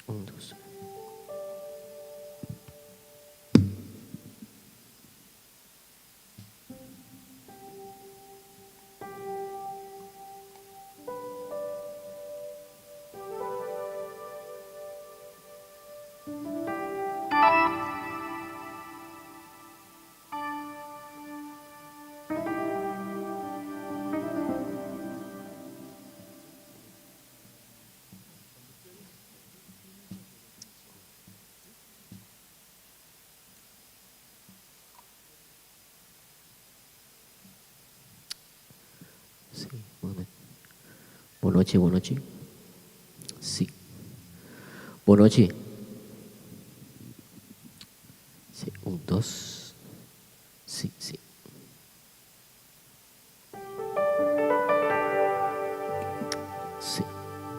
Un, dos. Sí, Bon nochi, bon nochi. Sí. Bon nochi. Sí, un, dos. Sí, sí. Sí,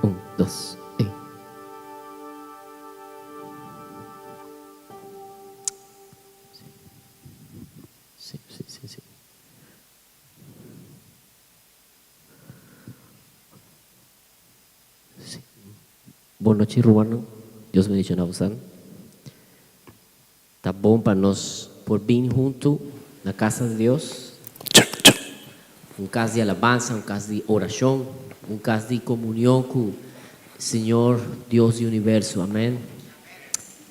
un, dos, ey. Sí, sí, sí, sí. Sí. Bon nochi, rumannan. Dios bendiciona bosan. Ta bon pa nos por bin huntu na casa di Dios. Un cas di alabansa, un cas di oracion, un cas di comunion cu Señor Dios di universo. Amen.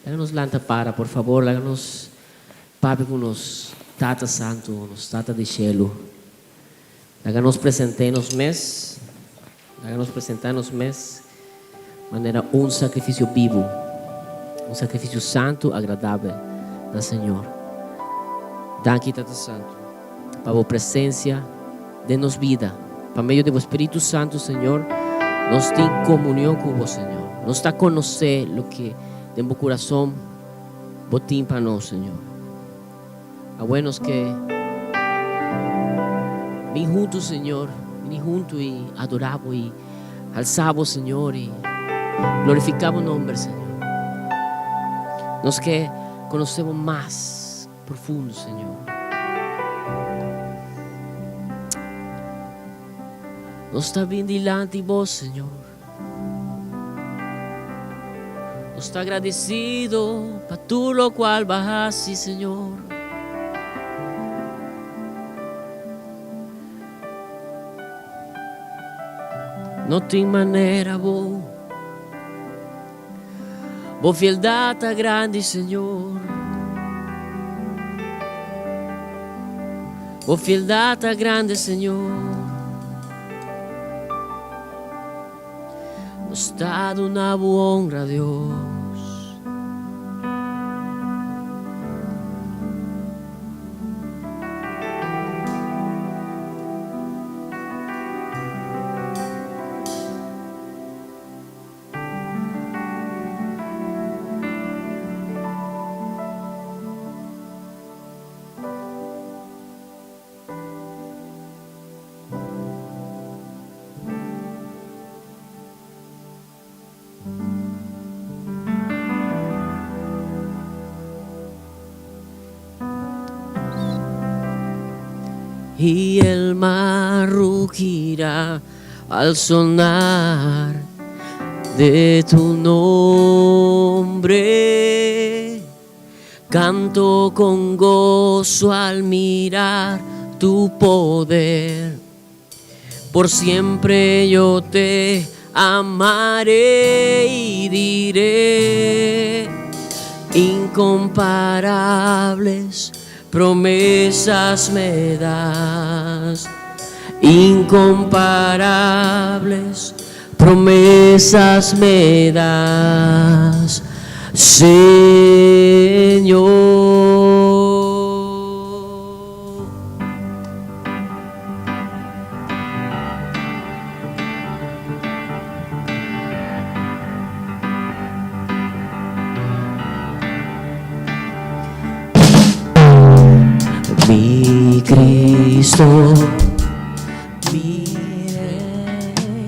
Laga nos lanta para, por favor. Laga nos papia cu nos Tata Santo, nos Tata di Cielo. Laga nos present'é nos mes, laga nos presentá nos mes manera un sakrifisio bibu, un sakrifisio santu, agradabel na Señor. Danki, Tata Santu, pa bo presensia den nos bida. Pa medio di bo Spiritu Santu, Señor, nos tin komunion ku bo, Señor. Nos ta konosé loke den bo kurason bo tin pa nos, Señor. Awe nos ke bin huntu, Señor, bini huntu i adorá Bo i alsá Bo, Señor, i glorifiká Bo nomber, Señor. Nos ke konosé Bo mas profundo, Señor. Nos ta bin dilanti Bo, Señor. Nos ta agradecido pa tur locual Bo a haci, Señor. No tin manera Bo, Bo fieldad ta grandi, Señor. Bo fieldad ta grandi, Señor. Nos ta duna bo honra, Dios. Y el mar rugirá al sonar de tu nombre. Canto con gozo al mirar tu poder. Por siempre yo te amaré y diré incomparables promesas me das. Incomparables promesas me das, Señor. Mi Cristo, mi Rey,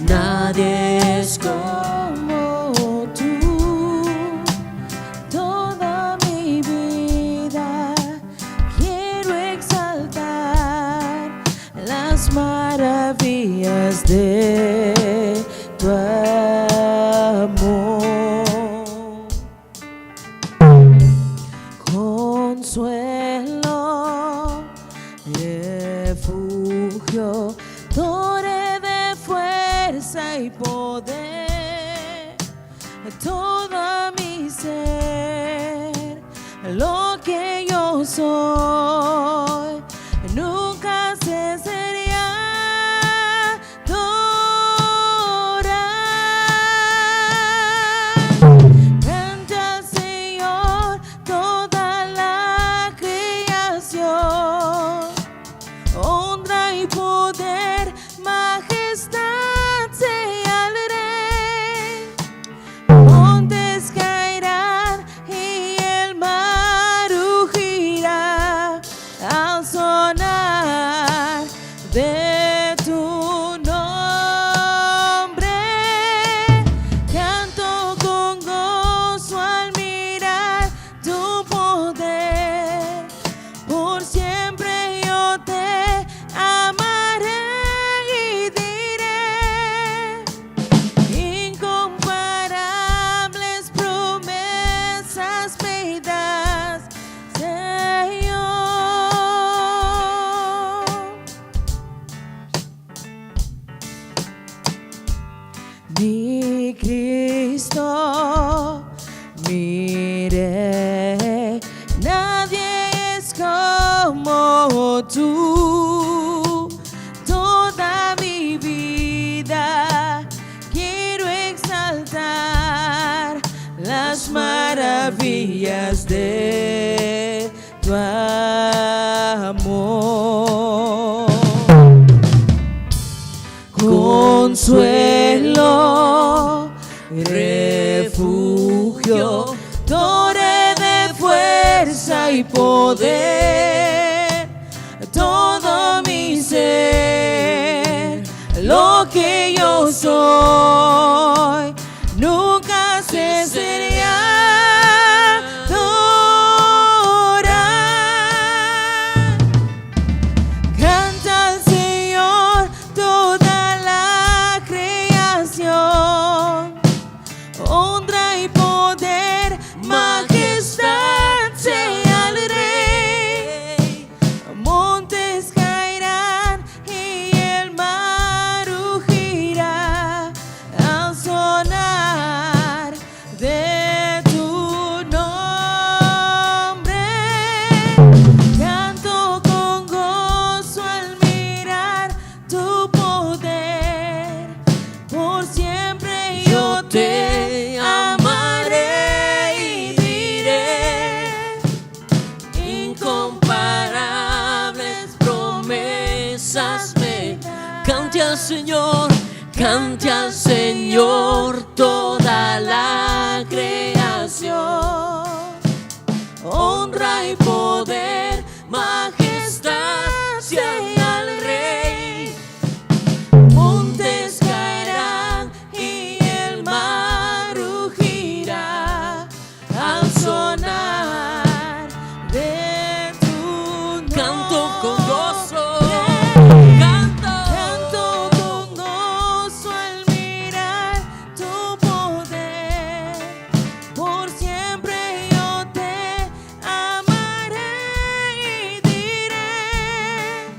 nadie es como tú. Toda mi vida quiero exaltar las maravillas de tu amor. Refugio, torre de fuerza y poder, todo mi ser, lo que yo soy, nunca cesaría adorar. Canta al Señor toda la creación, honra y poder, majestad sea al Rey. Montes caerán y el mar rugirá al sonar de tu nombre. Canto con gozo al mirar tu poder. Por siempre yo te amaré y diré: incomparables promesas me das, Señor. Mi Cristo, mi Rey, nadie es como tú. Toda mi vida quiero exaltar las maravillas de tu amor. Consuelo, refugio, torre de fuerza y poder, todo mi ser, lo que yo soy, nunca cesaré adorar. Canta al Señor toda la creación, honra y poder, majestad sea al Rey. Montes caerán y el mar rugirá al sonar de tu nombre. Canto con gozo al mirar tu poder. Por siempre yo te amaré y diré: Incomparables promesas me cante al Señor, cante al Señor toda la creación. Honra y poder, majestad sea al Rey. Montes caerán y el mar rugirá al sonar de tu Canto con gozo, nombre. Canto. Canto con gozo al mirar tu poder. Por siempre yo te amaré y diré: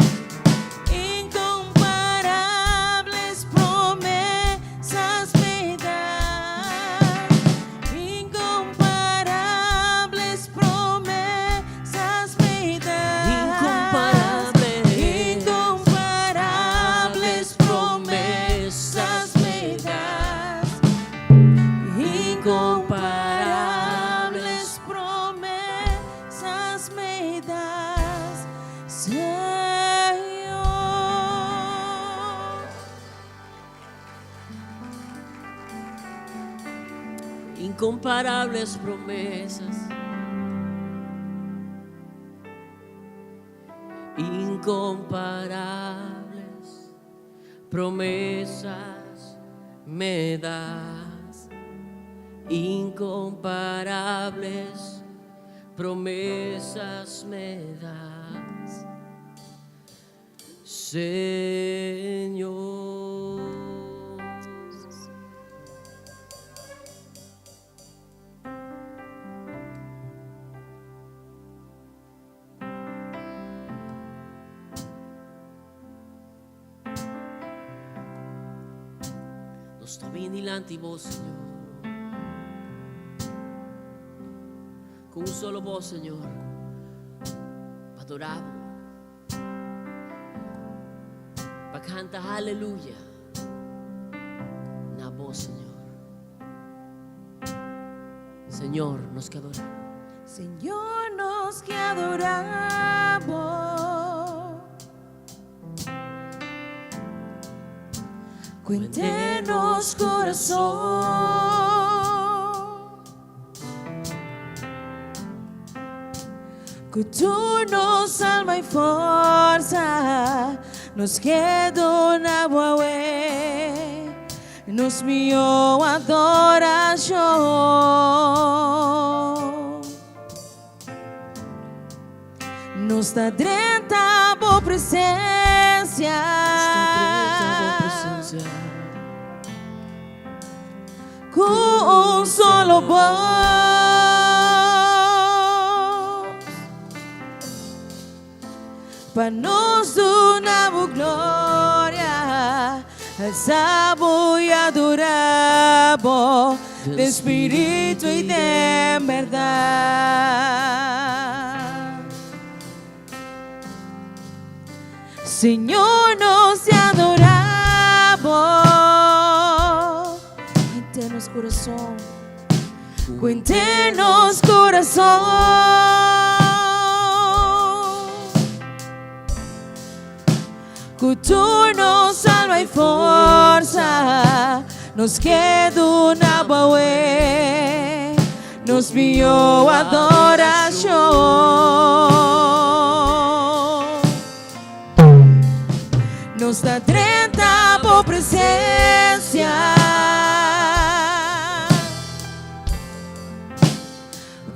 incomparables promesas me das. Incomparables promesas me das. Incomparables. Incomparables promesas me das. Incomparables promesas me das, Señor. Incomparables promesas. Incomparables promesas me das. Incomparables promesas me das, Señor. Nos ta bin dilanti bo, Señor. Ku un solo bos, Señor, pa adorá bo, pa kanta aleluya na bo, Señor. Señor, nos ke adorá. Señor, nos ke adorá bo. Ku henter nos kurason. Ku tur nos alma i forsa, nos ke duna bo awe nos mihó adorashon. Nos ta drenta bo presencia. Ku un solo bos. Pa nos duna bo gloria, alsa bo i adora bo den spiritu i den bèrdat. Señor, nos te adora bo. Henter nos kurason. Ku henter nos kurason. Ku tur nos alma i forsa, nos ke duna bo awe nos mihó adorashon. Nos ta drenta bo presencia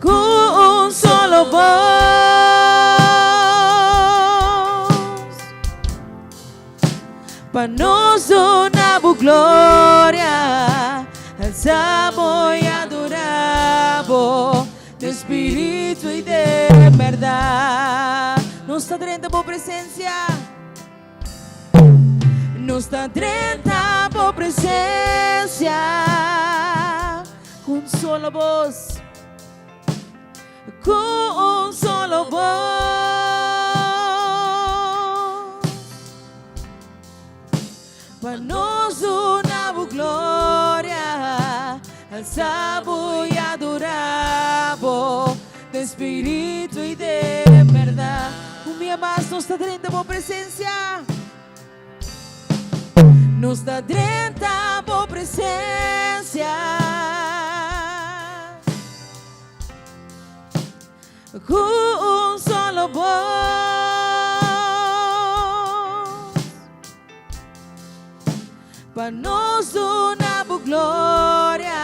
ku un solo bos. Pa nos duna bo gloria, alza bo i adora bo den spiritu i den bèrdat. Nos ta drenta bo presensia. Nos ta drenta bo presensia. Ku un solo bos. Ku un solo bos. Pa nos duna bo gloria, alsa bo i adora bo den spiritu i den bèrdat. Un bia mas nos ta drenta bo presensia. Nos ta drenta bo presensia. Ku un solo bos. Pa nos duna bo gloria,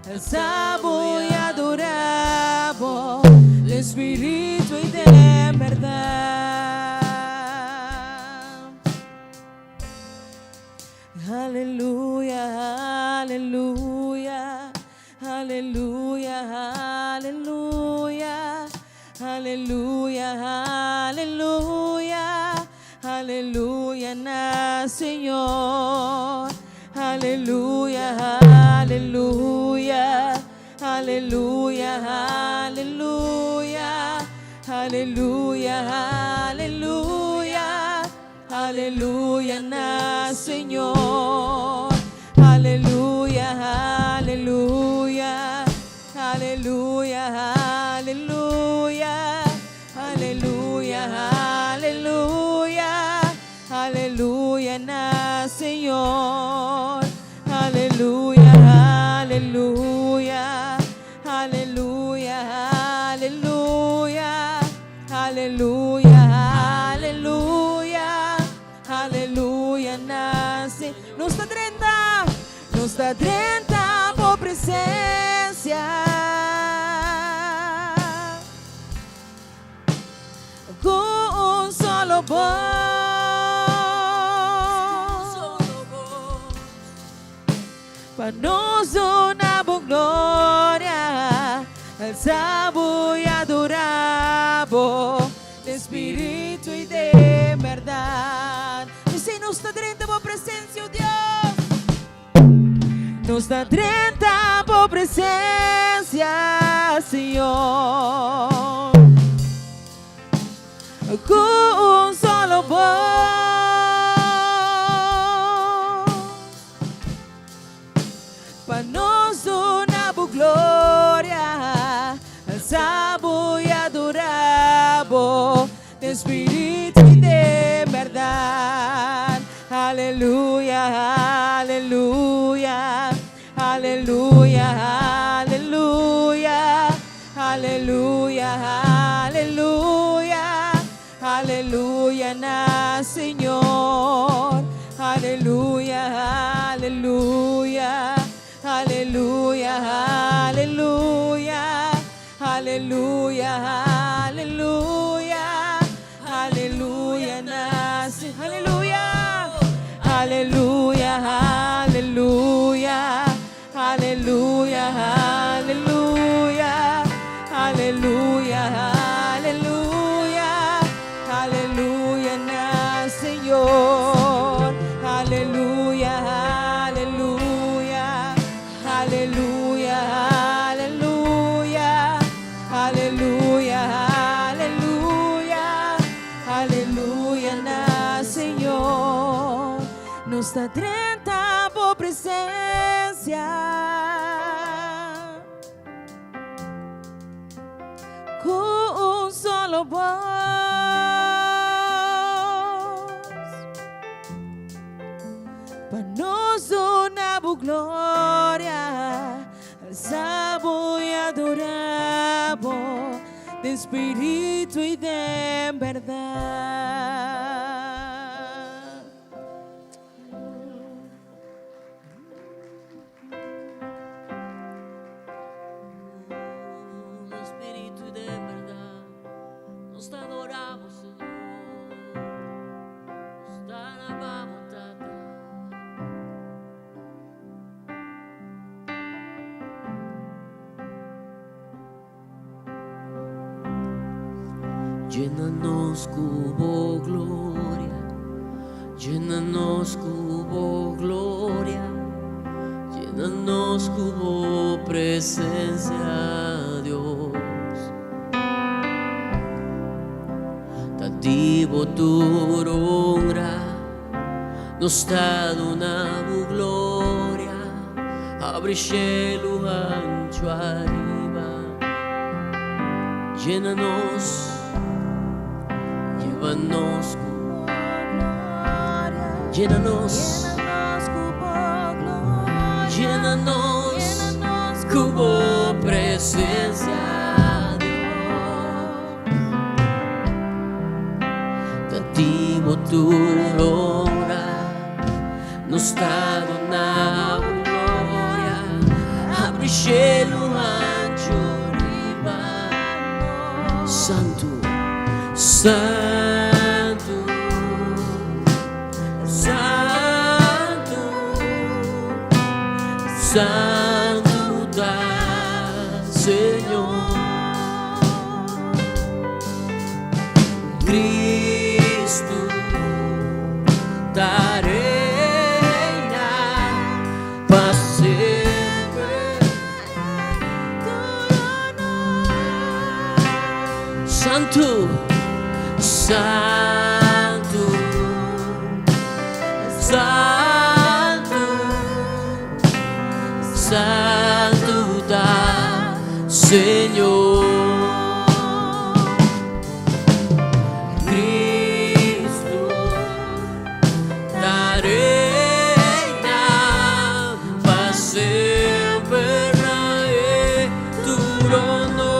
alsa bo i adora bo den spiritu i den bèrdat. Aleluya, aleluya. Aleluya, aleluya, aleluya, aleluya, aleluya na Señor. Aleluya, aleluya, aleluya, aleluya, aleluya, aleluya. Aleluya na Señor. Aleluya, aleluya, aleluya, aleluya, aleluya, aleluya, aleluya na Señor. Aleluya, aleluya, aleluya, aleluya. Aleluya, aleluya, aleluya na Se. Nos ta drenta, nos ta drenta bo presencia. Ku un solo bos. Pa nos duna bo gloria, alsa bo i adora bo den spiritu i den bèrdat. P'esei nos ta drenta bo presensia, o Dios. Nos ta drenta bo presencia, Señor, Cu un solo bos. Pa nos duna bo gloria, Alsa bo y adora bo den spiritu y den berdad. Aleluya, aleluya, aleluya, aleluya, aleluya, aleluya, aleluya na Señor. Aleluya, aleluya, aleluya, aleluya, aleluya, aleluya, aleluya na Aleluya, aleluya, aleluya, aleluya, aleluya, aleluya, aleluya, aleluya na Señor. Aleluya, aleluya, aleluya, aleluya, aleluya, aleluya, aleluya na Señor. Nos ta drenta bo presencia Cu un solo bos Pa nos duna bo gloria, Alsa bo y adora bo Den spiritu y den berdad. Espíritu y de verdad, nos te adoramos, Señor. Nos te alabamos, Tata. Yénanos cu bo gloria, yénanos cu bo gloria, yénanos cu bo presencia, Dios. Ta di bo tur honra, nos ta duna bo gloria, habri shelu hanchu ariba. Yénanos, llévanos, llénanos, llénanos cu bo presencia, Dios. Ta di bo tur honra, nos ta duna bo gloria, habri shelu hanchu riba. Santu, Santu, Santu, Santu ta Señor. Cristo ta reina pa semper. Santu, Santu, Santu, Santu ta Señor. Cristo ta reina pa semper na e trono.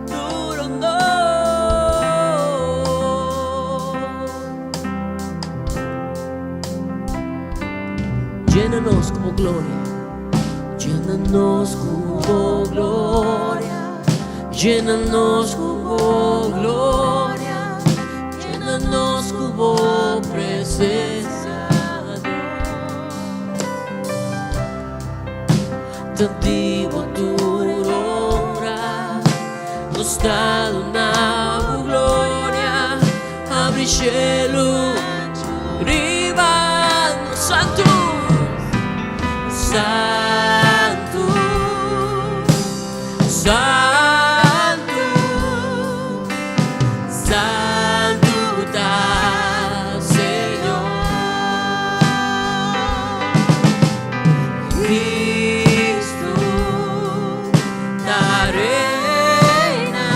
Trono. Llénanos con gloria, llénanos con gloria, llénanos con gloria, llénanos con presencia, Dios. Ta di bo tur honra, nos ta duna bo gloria, habri shelu. Riba Santu, Santu, Santu, Santu ta Señor. Kristu ta reina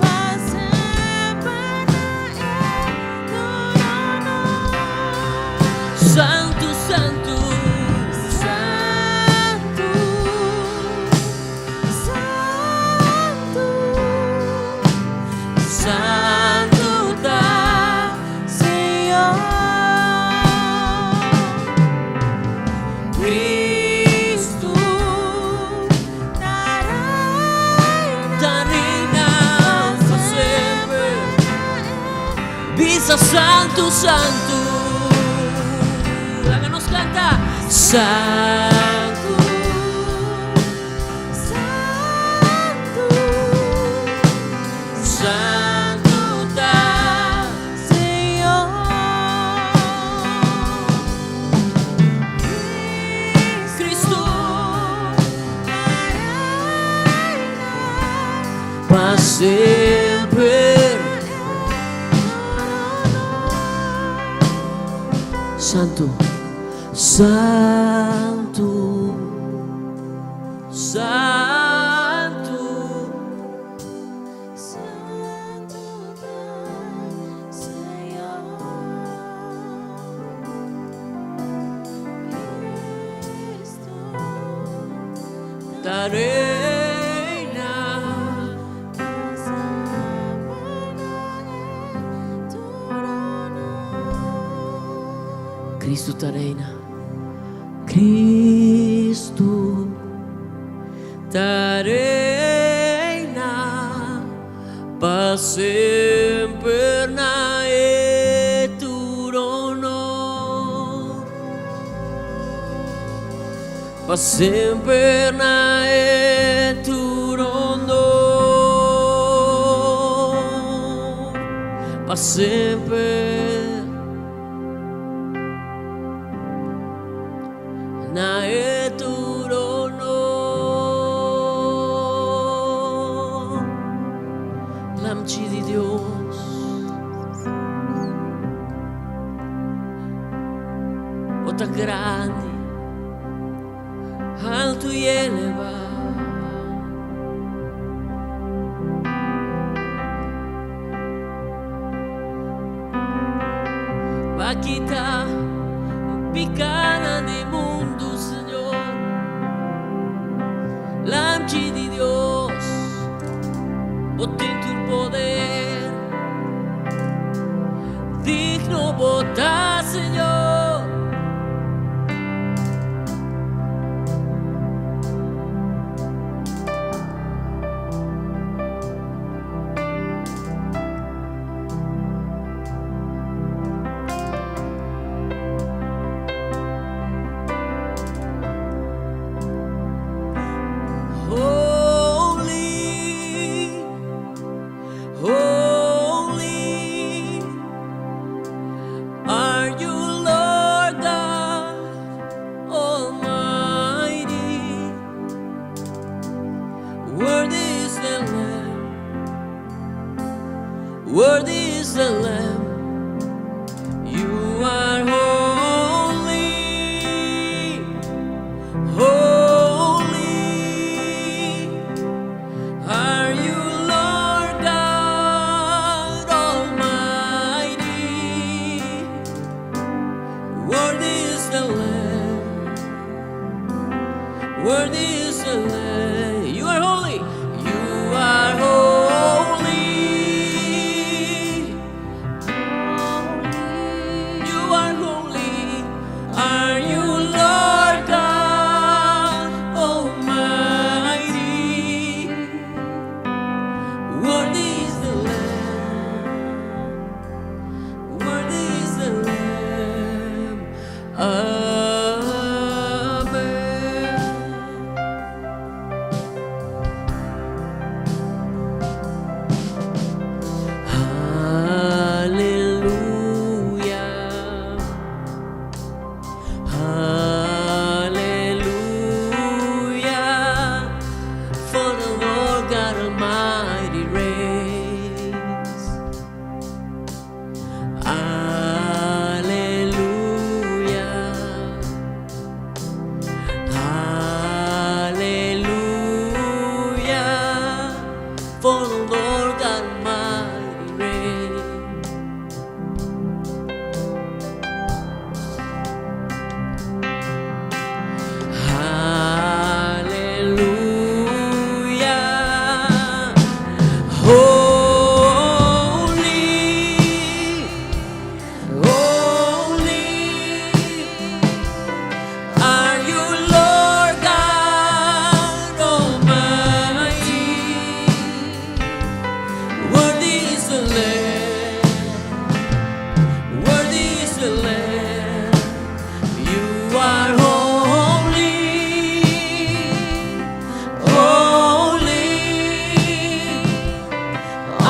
Pa semper na Santu, Santu, Santu, Santu, Santu ta Señor. Kristu Ta reina ta reina pa semper. Bisa Santu, Santu. Laga nos kanta. Santu, Santu, Santu ta Señor. Kristu Ta reina pa semper. Santu, Santu, Santu, Santu ta Señor. Kristu ta reina. Pa semper na trono. Kristu ta reina. Kristu ta reina pa semper na trono. Pa semper na trono. Pa semper na trono. Lamchi di Dios. Bo ta grandi, altu i elevá. B'a kita pikánan di mundu, Señor. Lamchi di Dios, bo tin tur poder. Digno bo ta, Señor. Holy, holy are you, Lord God Almighty. Worthy is the Lamb, worthy is the Lamb. You are holy, holy. Are you, Lord God Almighty? Worthy is the Lamb. Worthy is the Lamb. You are holy. You are holy. the Lamb. Worthy is the Lamb. You are holy, holy.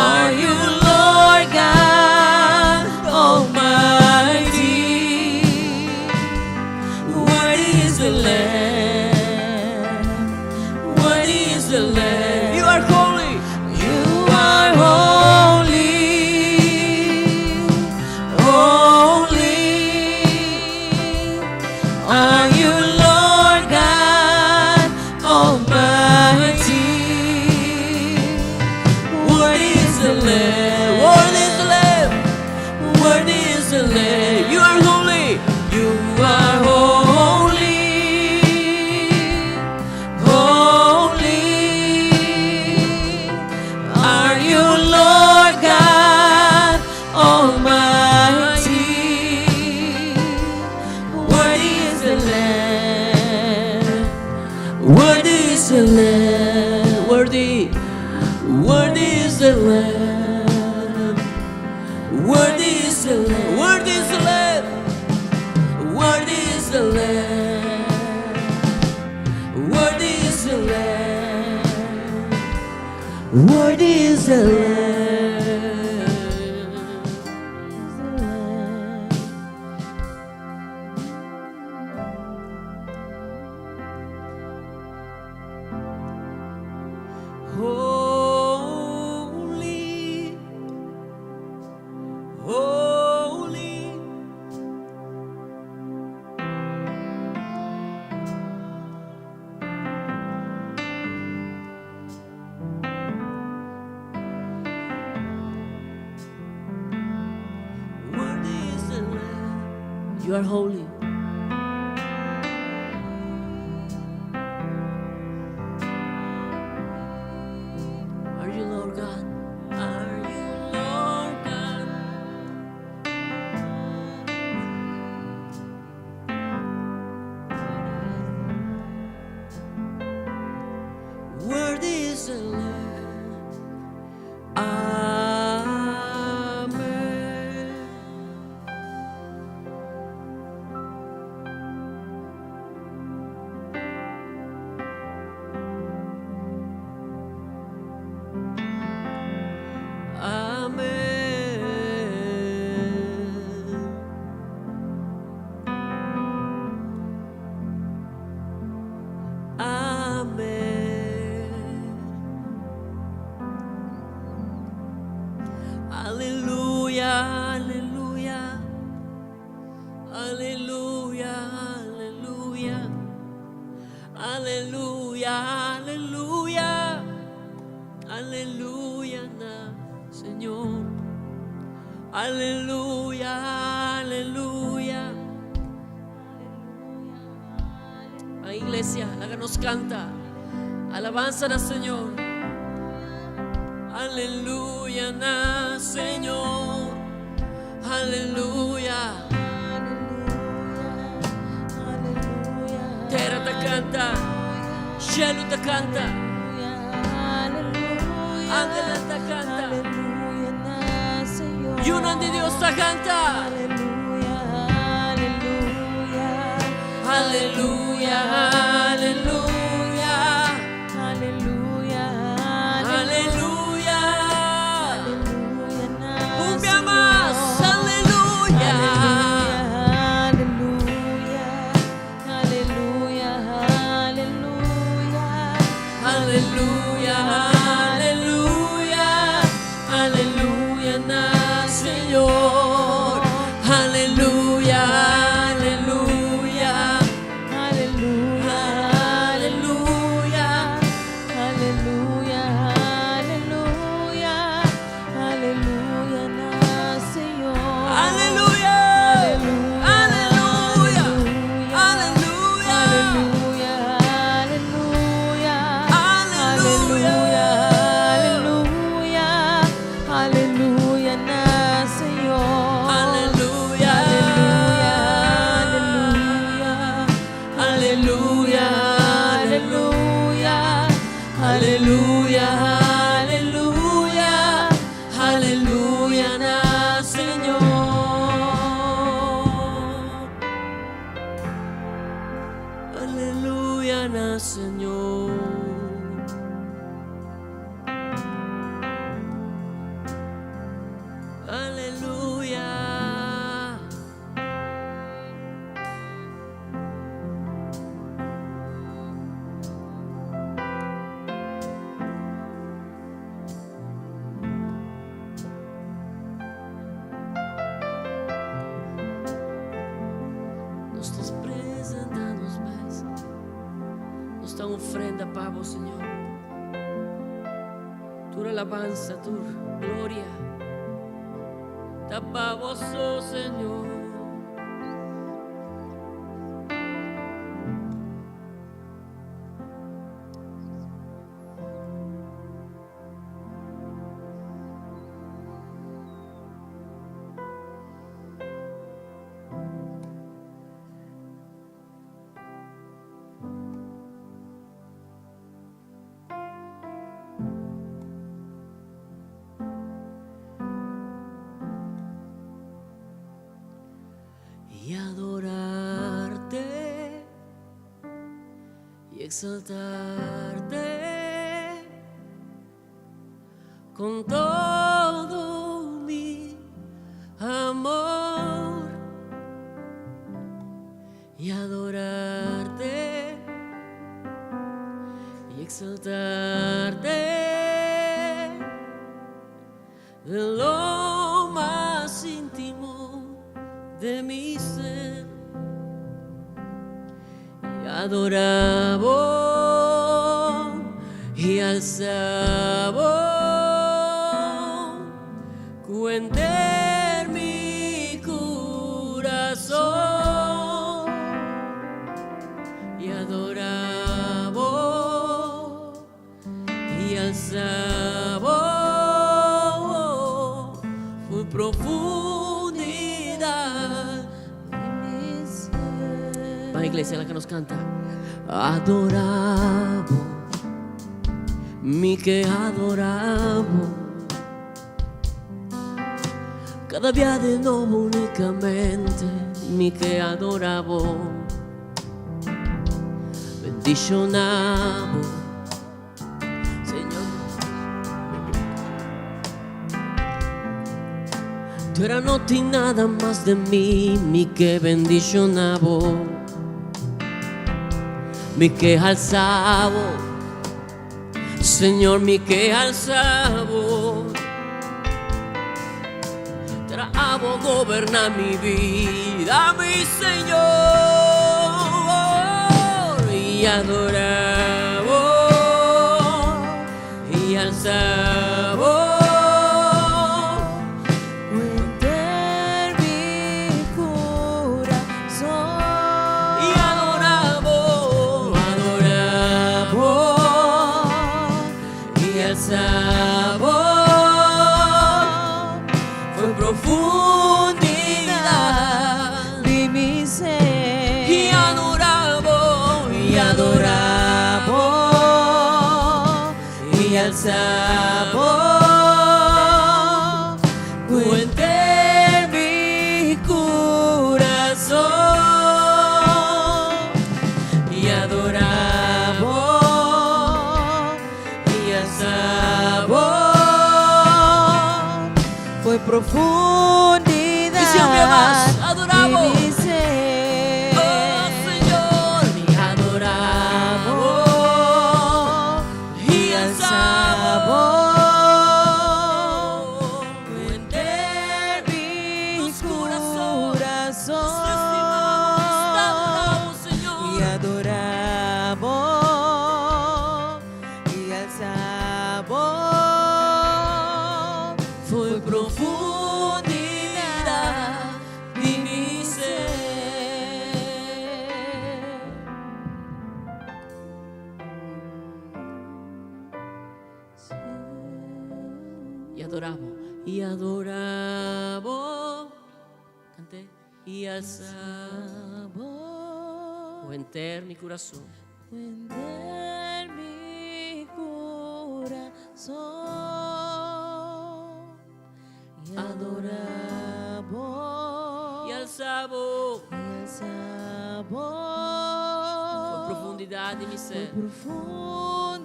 Are you Lord God Almighty? Worthy is the Lamb. Worthy is the Lamb. You are holy. You are holy. Holy. Are you Lord God Almighty? Worthy is the Lamb. Worthy is the Lamb. Worthy is the Lamb. You are holy. You are holy. Holy. Are you Lord God Almighty? Worthy is the Lamb. Worthy is the Lamb. Worthy. Worthy is the Lamb. Worthy is the Lamb. Worthy is the Lamb. Worthy is the Lamb. Worthy is the Lamb. Worthy is the Lamb. Is the Lamb. Holy, holy. Worthy is the Lamb. You are holy. Are you Lord God? Are you Lord God? Worthy is the Lamb. Amen. Amen. Amen. Aleluya, aleluya. Aleluya, aleluya. Aleluya, aleluya. Aleluya na Señor. Aleluya, aleluya. A iglesia, laga nos canta. Alabanza al Señor. Aleluya na Señor. Aleluya. Tera ta canta. Cielo ta canta. Angel ta canta. Aleluya na Señor. Yiunan di Dios ta canta. Aleluya, aleluya. Aleluya, aleluya. Aleluya, Aleluya. Aleluya na Un bia mas. Señor. Aleluya. Aleluya, aleluya, aleluya. Aleluya, aleluya, aleluya na Señor. ofrenda pa bo, Señor. Tur alabansa, tur gloria ta pa bo so, Señor. Y adorarte y exaltarte con todo mi amor y adorarte y exaltarte de lo más íntimo de mi ser y adorabo y alzabo cu henter mi curason y adorabo y alzabo fu profundidad de mi ser. Pa iglesia laga nos canta. Adorabo, mi ke adorabo. Cada dia di nobo unicamente mi ke adorabo. Bendicionabo, Señor. Tera no tin nada mas den mi, mi ke bendicionabo. Mi ke alzabo, Señor, mi ke alzabo. Tera abo goberna mi vida, mi Señor, y adorabo y alzabo. Cu mi curason. Y adorabo, adorabo y alzabo. Fue profundidad di mi ser. Y adorabo, y adorabo y alzabo. Cu henter mi curason y adorabo y alzabo. Fue profundidad Y siempre más adorabo. De mi ser. Oh Señor, mi adorabo y alzabo. Cu henter Mi nos corazón, corazón. Nos estimamos, te adoramos, Señor. Y adorabo y alzabo. Fue profundidad de mi ser. Y adorabo, y adorabo. Cante. Y alzabo. Cu mi corazón. Henter mi curason y adorabo Y alzabo. Y alzabo. Fue profundidad de mi ser. Profundidad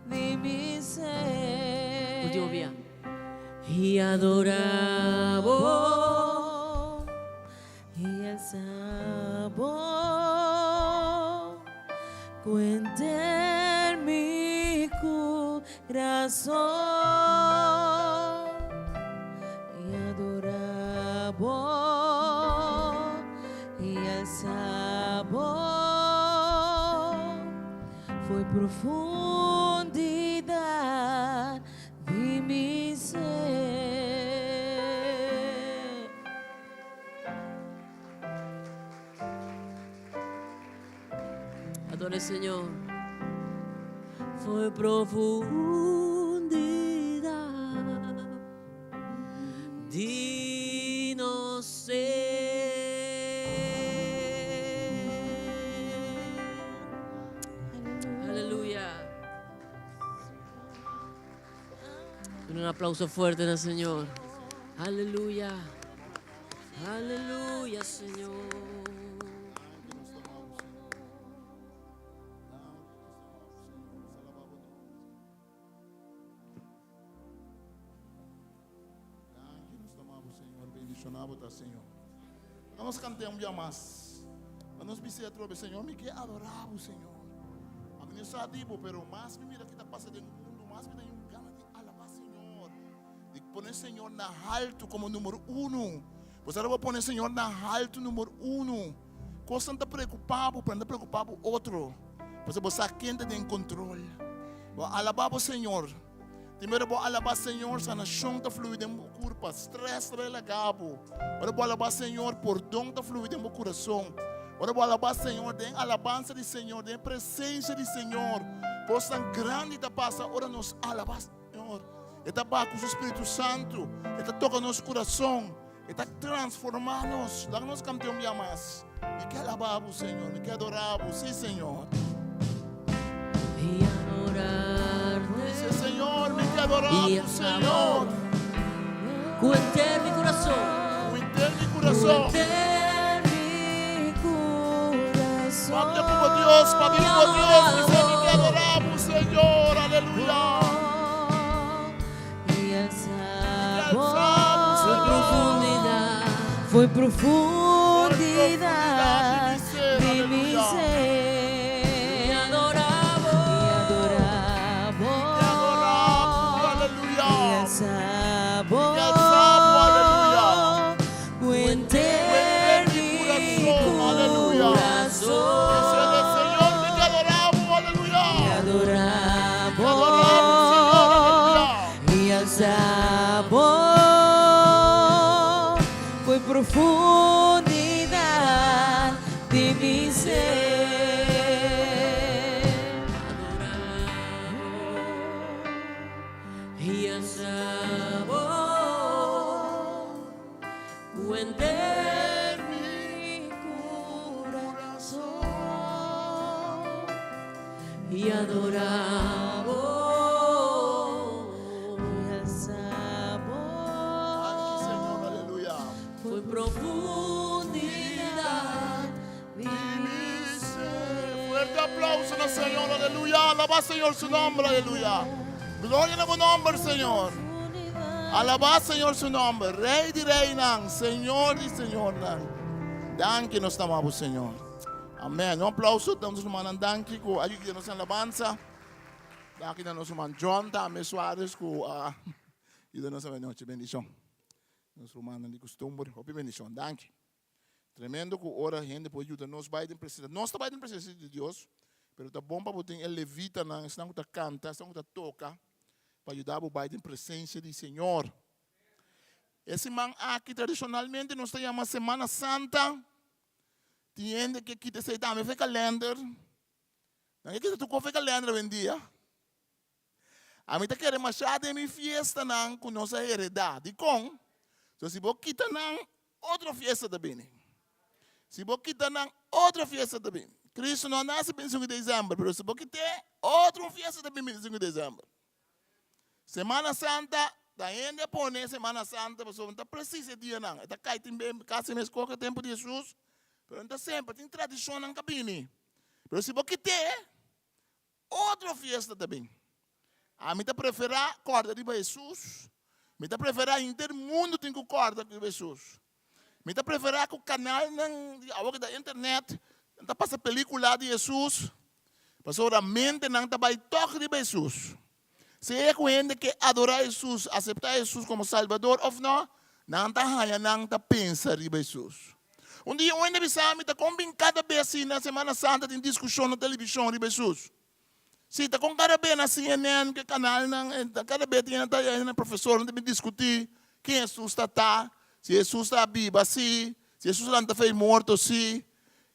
de mi ser. Último día. Y adorabo. Y alzabo. Cu henter mi curason y adorabo y alzabo. Profundidat di mi ser. Adora Señor. Foi profundidad di nos ser. Aleluya. Un aplauso fuerte al Señor. Aleluya. Aleluya, Señor. Danki nos ta bo Señor, bendiciona bo ta Señor. Laga nos canta un bia mas. Laga nos bisa atrobe, Señor, mi ke adora bo, Señor. A mi no sa di bo, pero mas mi mira ki ta pasa den mundo, mas mi ta un gana di alaba Señor. Di pone Señor na halto como numero uno. Bo sa bo pone Señor na halto numero uno. Cosnan ta preocupa bo, pero no ta preocupa bo otro. Pasobra bo sa ken ta den control. Bo alaba bo Señor. Primero bo alaba Señor, sanacion ta flui den bo curpa, stress ta relaga bo. Ora bo alaba Señor, pordon ta flui den bo curason. Ora bo alaba Señor, den alabansa di Señor, den presencia di Señor, cosnan grandi ta pasa ora nos alaba Señor. E ta baha cu su Spiritu Santo, e ta toca nos curason, e ta transforma nos. Laga nos canta un bia mas. Mi ke alaba bo, Señor, mi ke adora bo, sí, Señor. Y adorarte. Sí, Señor, mi ke adora bo, Señor. Cu henter mi curason. Cu henter mi curason. Cu henter mi curason. Papia cu bo Dios, papia cu bo Dios, mi mi ke adora bo, Señor, aleluya. Y alza bo, Fue profundidad. Fue profundidad di mi ser. Y adorabo. Y adorabo. Y adorabo, aleluya. Y alzabo. Y alzabo, aleluya. Cu henter mi corazón, aleluya. corazón. Señor, mi te adoramos, aleluya. Y adorabo. Te adoramos, Señor, aleluya. Y alzabo. Fue profundidad di mi ser. Y alzabo. Cu henter Mi corazón. Y adorabo. Y alzabo. Danki, Señor, aleluya. Fue profundidad di mi ser. Fuerte aplauso al Señor, aleluya. Alaba Señor su nombre, aleluya. Gloria na bo nomber, Señor. Alaba Señor su nomber. Rey di reynan, Señor di señornan. Danki nos ta ama, Señor. Amèn. Un aplauso na nos rumannan danki ku a yuda nos alabansa. Danki na nos ruman John tambe Suarez ku a yuda nos anochi. Bendishon. Nos rumannan di kustumber. Hopi bendishon. Danki. Tremendo ku ora hende por yuda nos bai den presensia. Nos ta bai den presensia di Dios, pero ta bon pa bo tin e levitanan, esnan ku ta kanta, esnan ku ta toka, pa yuda bo bai den presensia di Señor. E siman aki tradishonalmente nos ta yama Semana Santa. Tin hende ke kita esei tambe for e kalender. Nan ke kita tur kos for e kalender awendia. Ami ta kere mashá den mi fiestanan ku nos a heredá. Dikon? So si bo kita nan, otro fiesta ta bini. Si bo kita nan, otro fiesta ta bini. Kristu no a nase 25 di desèmber, pero si bo kit'é, otro un fiesta ta bini 25 di desèmber. Semana Santa, ta hende a pone Semana Santa pasobra no ta presis e dianan. E ta kai tin be kasi meskos ku e tempu di Hesus, pero no ta semper. Tin tradishonnan ka bini. Pero si bo kit'é, Otro fiesta ta bin. Ami ta preferá kòrda riba Hesus. Mi ta preferá henter mundu tin ku kòrda riba Hesus. Mi ta preferá ku kanalnan di awo ku ta internet nan ta pasa pelíkula di Hesus, pasobra mentenan ta bai tòg riba Hesus. Sea ku hende ke adorá Hesus, aseptá Hesus komo Salbador òf nò, nan ta haña nan ta pensa riba Hesus. Un dia un hende bisa mi, ta kon bin kada bes si na Semana Santa tin diskushon na televishon riba Hesus? Si ta kon kada be na CNN ku e kanalnan, kada be tin ta e profesornan ta bin diskutí ken Hesus ta ta, si Hesus ta biba si, si Hesus lanta for e morto si.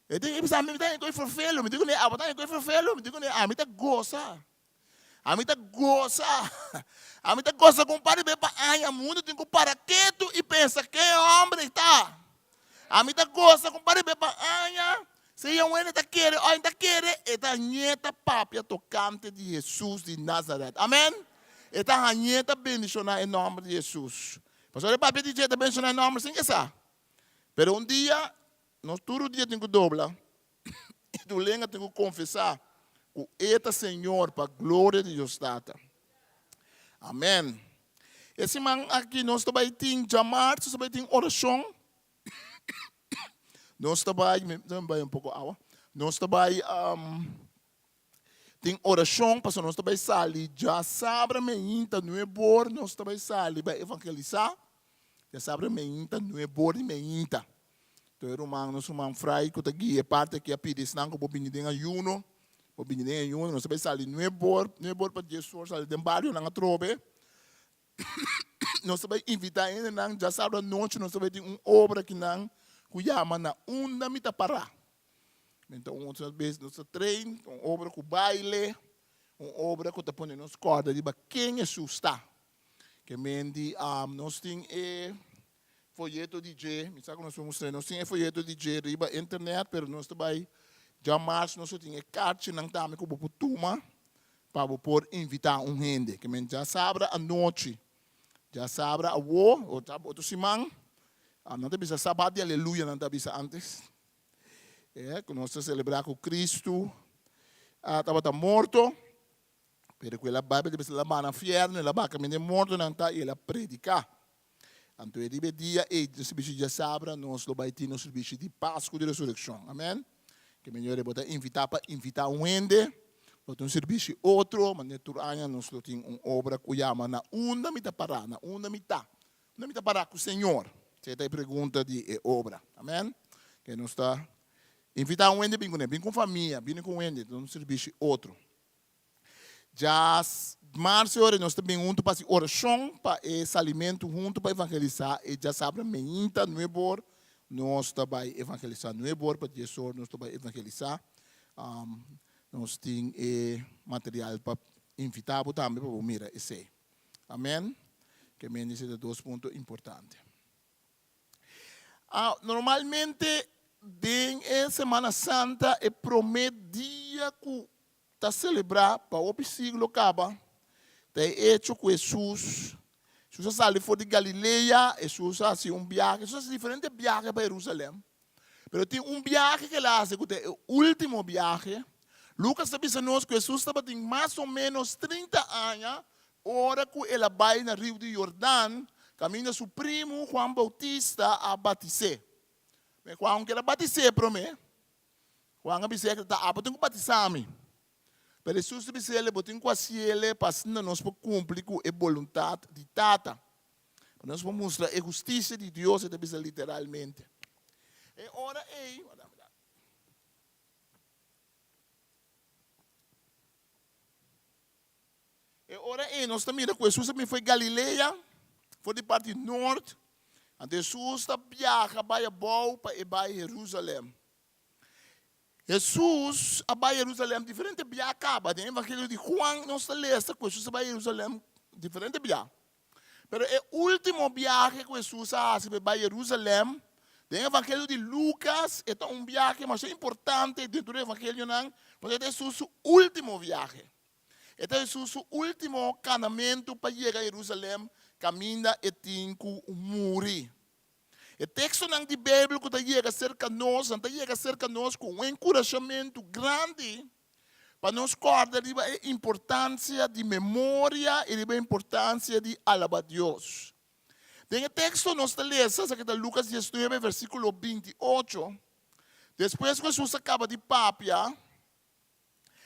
E tin e bisa mi ta hende ku e ferfelu, mi di kuné abo ta hende ku e ferfelu, mi di kuné ami ta gosa. Ami ta gosa. Ami ta gosa ku un par di be pa aña mundu tin ku para ketu i pensa ken hombre ta. Ami ta gosa ku un par di be pa aña si e hende ta kere o e ta kere e ta hañ'é ta papia tokante di Hesus di Nazaret. Amen. E ta hañ'é ta bendishoná e nòmber di Hesus. Pasobra e papia di dje ta bendishoná e nòmber sin ke sa. Pero un dia nos tur dia tin ku dobla i tur lenga tin ku konfesá ku E ta Señor pa gloria di Dios Tata. Amèn. E siman aki nos ta bai tin djamars, nos ta bai tin orashon. Nos ta bai, mi bai un poko awa. Nos ta bai tin orashon pasobra nos ta bai sali djasabra meinta nuebor nos ta bai sali bai evangelisá. Djasabra meinta nuebor di meinta. Enton e ruman, nos ruman Fray ku ta guia e parti aki a pidi esnan ku por bini den ayuno, por bini den ayuno. Nos ta bai sali nuebor, nuebor pa diesor sali den barionan atrobe. Nos ta bai invitá hendenan djasabra anochi nos ta bai tin un obra akinan ku yama Na Unda Mi Ta Pará. Menta un otro bes nos ta train un obra ku baile, un obra ku ta pone nos kòrda riba ken Hesus ta. Ke men di nos tin e foyeto di dje, mi sa ku nos por mustra, nos tin e foyeto di dje riba internet, pero nos ta bai djamars nos lo tin e karchinan tambe ku bo por tuma pa bo por invitá un hende. Ke men djasabra anochi, djasabra awo, otro siman, nan ta bisa sabat di aleluya nan ta bisa antes. E ku nos ta selebrá ku Kristu a tabata morto, pero ku el a bai, Beibel ta bisa el a baha na fièrnu, el a baha kaminda e mortonan ta i el a prediká. Anto e riba e dia ei, den sirbishi djasabra, nos lo bai tin nos sirbishi di Pasku di Resurekshon. Amèn. Ke manera bo ta invitá pa invitá un hende, lo tin un sirbishi otro, manera tur aña nos lo tin un obra ku yama Na unda mi ta pará? Na unda mi ta? Unda mi ta pará ku Señor? Esei ta e pregunta di e obra. Amèn. Ke nos ta invitá un hende bin kuné. Bin ku un famia, bini ku un hende, ta un sirbishi otro. Djas marzo ora nos ta bin huntu pa hasi orashon pa e salimentu huntu pa evangelisá e djasabra meinta nuebor nos ta bai evangelisá nuebor pa diesor nos ta bai evangelisá. Nos tin e material pa invitá bo tambe pa bo mira esei. Amen. Ke men esei ta dos punto importante. Ah, normalmente den e Semana Santa e prome dia ku ta selebrá pa hopi siglo kaba ta e echo ku Hesus, Hesus a sali for di Galilea, Hesus a hasi un biahe, Hesus a hasi diferente biahe pa Herusalèm. Pero tin un biahe ku el a hasi ku ta e último biahe. Lukas ta bisa nos ku Hesus tabatin mas o ménos trinta aña ora ku el a bai na riu di Yordan, kaminda su primu Juan Boutista a batis'é. Juan ker a batis'é promé. Juan a bis'é, Ta abo tin ku batisá mi. Pero Hesus ta bis'é, Bo tin ku hasiel pa asina nos por kumpli ku e boluntat di Tata. Pa nos por mustra e hustisia di Dios, e ta bisa literalmente. E ora ei, e ora ei nos ta mira ku Hesus a bin for Galilea, for di parti nort, anto Hesus ta biaha bai abou pa e bai Herusalèm. Hesus a bai Herusalèm diferente bia kaba. Den Evangelio di Juan nos ta lesa ku Hesus a bai Herusalèm diferente bia. Pero e último biahe ku Hesus a hasi pa e bai Herusalèm, den Evangelio di Lukas, e ta un biahe masha importante den tur e evangelionan, pasobra e ta Hesus su último biahe. E ta Hesus su último kanamentu pa yega Herusalèm kaminda e tin ku muri. E tekstonan di Beibel ku ta yega serka nos, nan ta yega serka nos ku un enkurashamentu grandi pa nos kòrda riba e importansia di memoria i riba e importansia di alabá Dios. Den e teksto nos ta lesa, esaki ta Lukas diesnuebe versíkulo binti ocho, Despues ku Hesus a kaba di papia,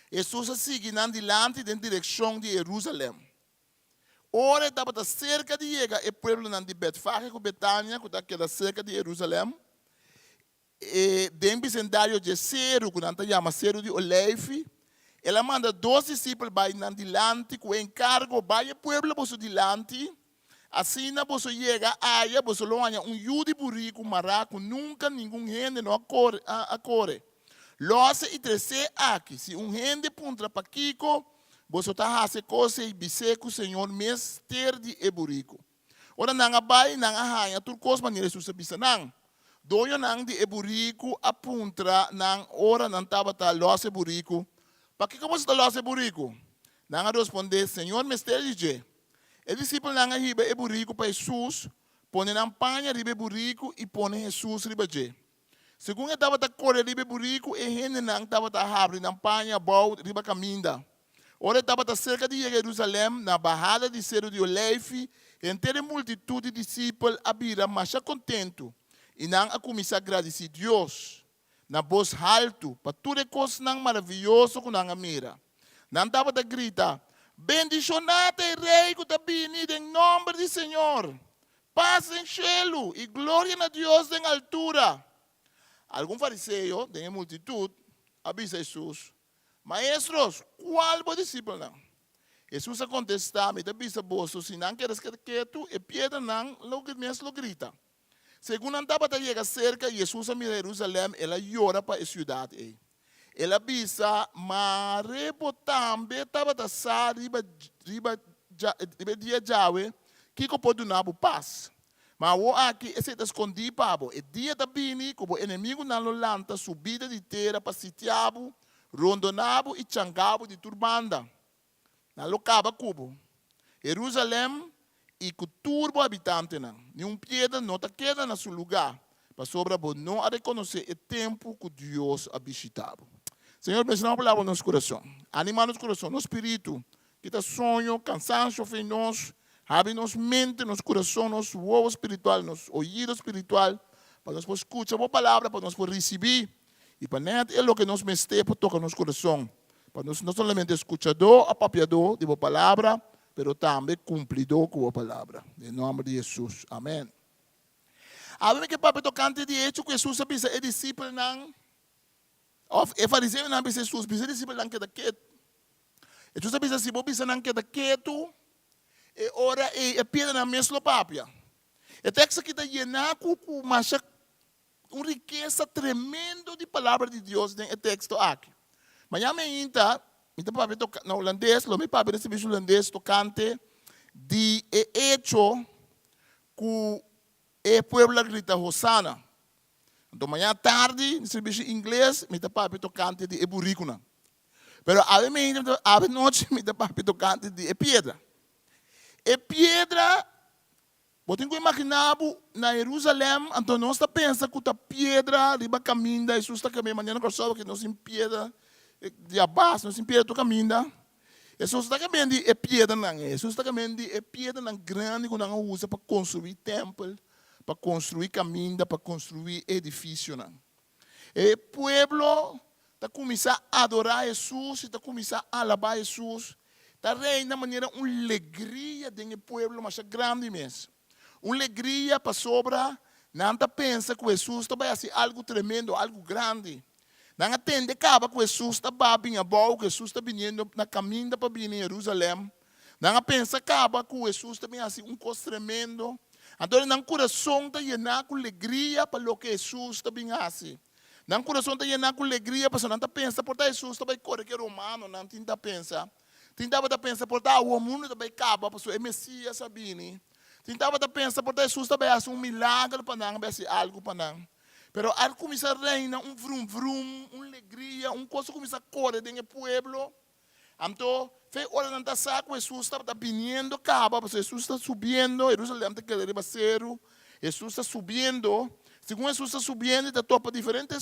Hesus a sigui nan dilanti den direkshon di Herúsalèm. Ora e tabata serka di yega e pueblonan di Betfage ku Betania, ku ta keda serka di Herusalèm, e den bisendario dje seru ku nan ta yama Seru di Oleifi, El a manda dos disipel bai nan dilanti ku e enkargo, Bai e pueblo boso dilanti, asina boso yega aya boso lo haña un yu di buriku mará ku nunka ningun hende no a kore. Lòs'e i tres'é aki. Si un hende puntra pakiko boso ta hasi e kos ei, bis'é ku Señor mester di e buriku. Ora nan a bai, nan a haña tur kos manera Hesus a bisa nan. Doñonan di e buriku a puntra nan ora nan tabata lòs e buriku, Pakiko boso ta lòs e buriku? Nan a rospondé, Señor mester di dje. E disipelnan a hiba e buriku pa Hesus, pone nan paña riba e buriku i pone Hesus riba dje. Segun e tabata kore riba e buriku, e hendenan tabata habri nan paña abou riba kaminda. Ora e tabata serka di yega Herusalèm, na bahada di Seru di Oleifi, henter e multitut di disipel a bira masha kontentu, i nan a kuminsá gradisí Dios na bos haltu pa tur e kosnan maravioso ku nan a mira. Nan tabata grita, Bendishoná ta e Rei ku ta bini den nòmber di Señor! Pas den shelu i gloria na Dios den altura. Algun fariseo den e multitut a bisa Hesus, Maestro, kual bo disipelnan? Hesus a kontestá, Mi ta bisa boso, si nan keda skeda ketu, e piedranan lo mes lo grita. Segun nan tabata yega serka, Hesus a mira Herusalèm, el a yora pa e siudat ei. El a bisa, Mare bo tambe tabata sa riba riba riba e dia djawe kiko por duna bo pas. Ma awor aki esei ta skondí pa bo. E dia ta bini ku bo enemigunan lo lanta subida di tera pa sitia bo, rondoná bo i changá bo di tur banda. Nan lo kaba ku bo, Herusalèm, i ku tur bo habitantenan. Ni un piedra no ta keda na su lugá, pasobra bo no a rekonosé e tempu ku Dios a bishitá bo. Señor, benshoná bo palabra nos kurason. Animá nos kurason, nos spiritu. Kita soño, kansansio for di nos. Habri nos mente, nos kurason, nos wowo spiritual, nos oido spiritual, pa nos por skucha bo palabra, pa nos por risibí I pa nèt e loke nos mester por toka nos kurason, pa nos no solamente skuchadó òf papiadó di bo palabra, pero tambe kumplidó ku bo palabra. Den nòmber di Hesus, amèn. Awe mi ke papia tokante di echo ku Hesus a bisa e disipelnan, òf e fariseonan a bisa Hesus, bisa e disipelnan keda ketu. Hesus a bisa, si bo bisa nan keda ketu, e ora ei e piedranan mes lo papia. E tekst aki ta yená ku masha Un rikesa tremendo di palabra di Dios den e teksto aki. Mañana meinta mi ta papia toka na hulandes, lo mi papia den servicio hulandes tokante di e echo ku e pueblo a grita Hosana. Anto mañana tardi den servicio ingles mi ta papia tokante di e burikunan. Pero awe meinta, awe nochi mi ta papia tokante di e piedra. E piedra Bo tin ku imaginá bo na Herusalèm, anto nos ta pensa ku ta piedra riba kaminda Hesus ta kaminda, manera na Kòrsou aki nos tin piedra di abas, nos tin piedra tur kaminda. Hesus no ta kaminda di e piedranan ei, Hesus ta kaminda di e piedranan grandi ku nan a usa pa konstruí tèmpel, pa konstruí kaminda, pa konstruí edifisionan. E pueblo ta kuminsá adorá Hesus i ta kuminsá alabá Hesus. Ta reina manera un legria den e pueblo masha grandi mes. Un legria pasobra nan ta pensa ku Hesus ta bai hasi algu tremendo, algu grandi. Nan a tende kaba ku Hesus ta ba bin abou, ku Hesus ta biniendo na kaminda pa bini Herusalèm. Nan a pensa kaba ku Hesus ta bin hasi un kos tremendo. Anto nan kurason ta yená ku legria pa loke Hesus ta bin hasi. Nan kurason ta yená ku legria pasobra nan ta pensa por ta Hesus ta bai kore ku e romanonan tin ta pensa. Tin tabata pensa por ta awor mundu ta bai kaba pasobra e Mesias a bini. Tin tabata pensa por ta Hesus ta bai hasi un milager pa nan, bai hasi algu pa nan. Pero a kuminsá reina un vrum vrum, un legria, un kos a kuminsá kore den e pueblo. Anto, fe ora nan ta sa ku Hesus tabata biniendo kaba, pasobra Hesus ta subiendo, Herusalèm ta keda riba seru, Hesus ta subiendo. Segun Hesus ta subiendo, e ta topa diferente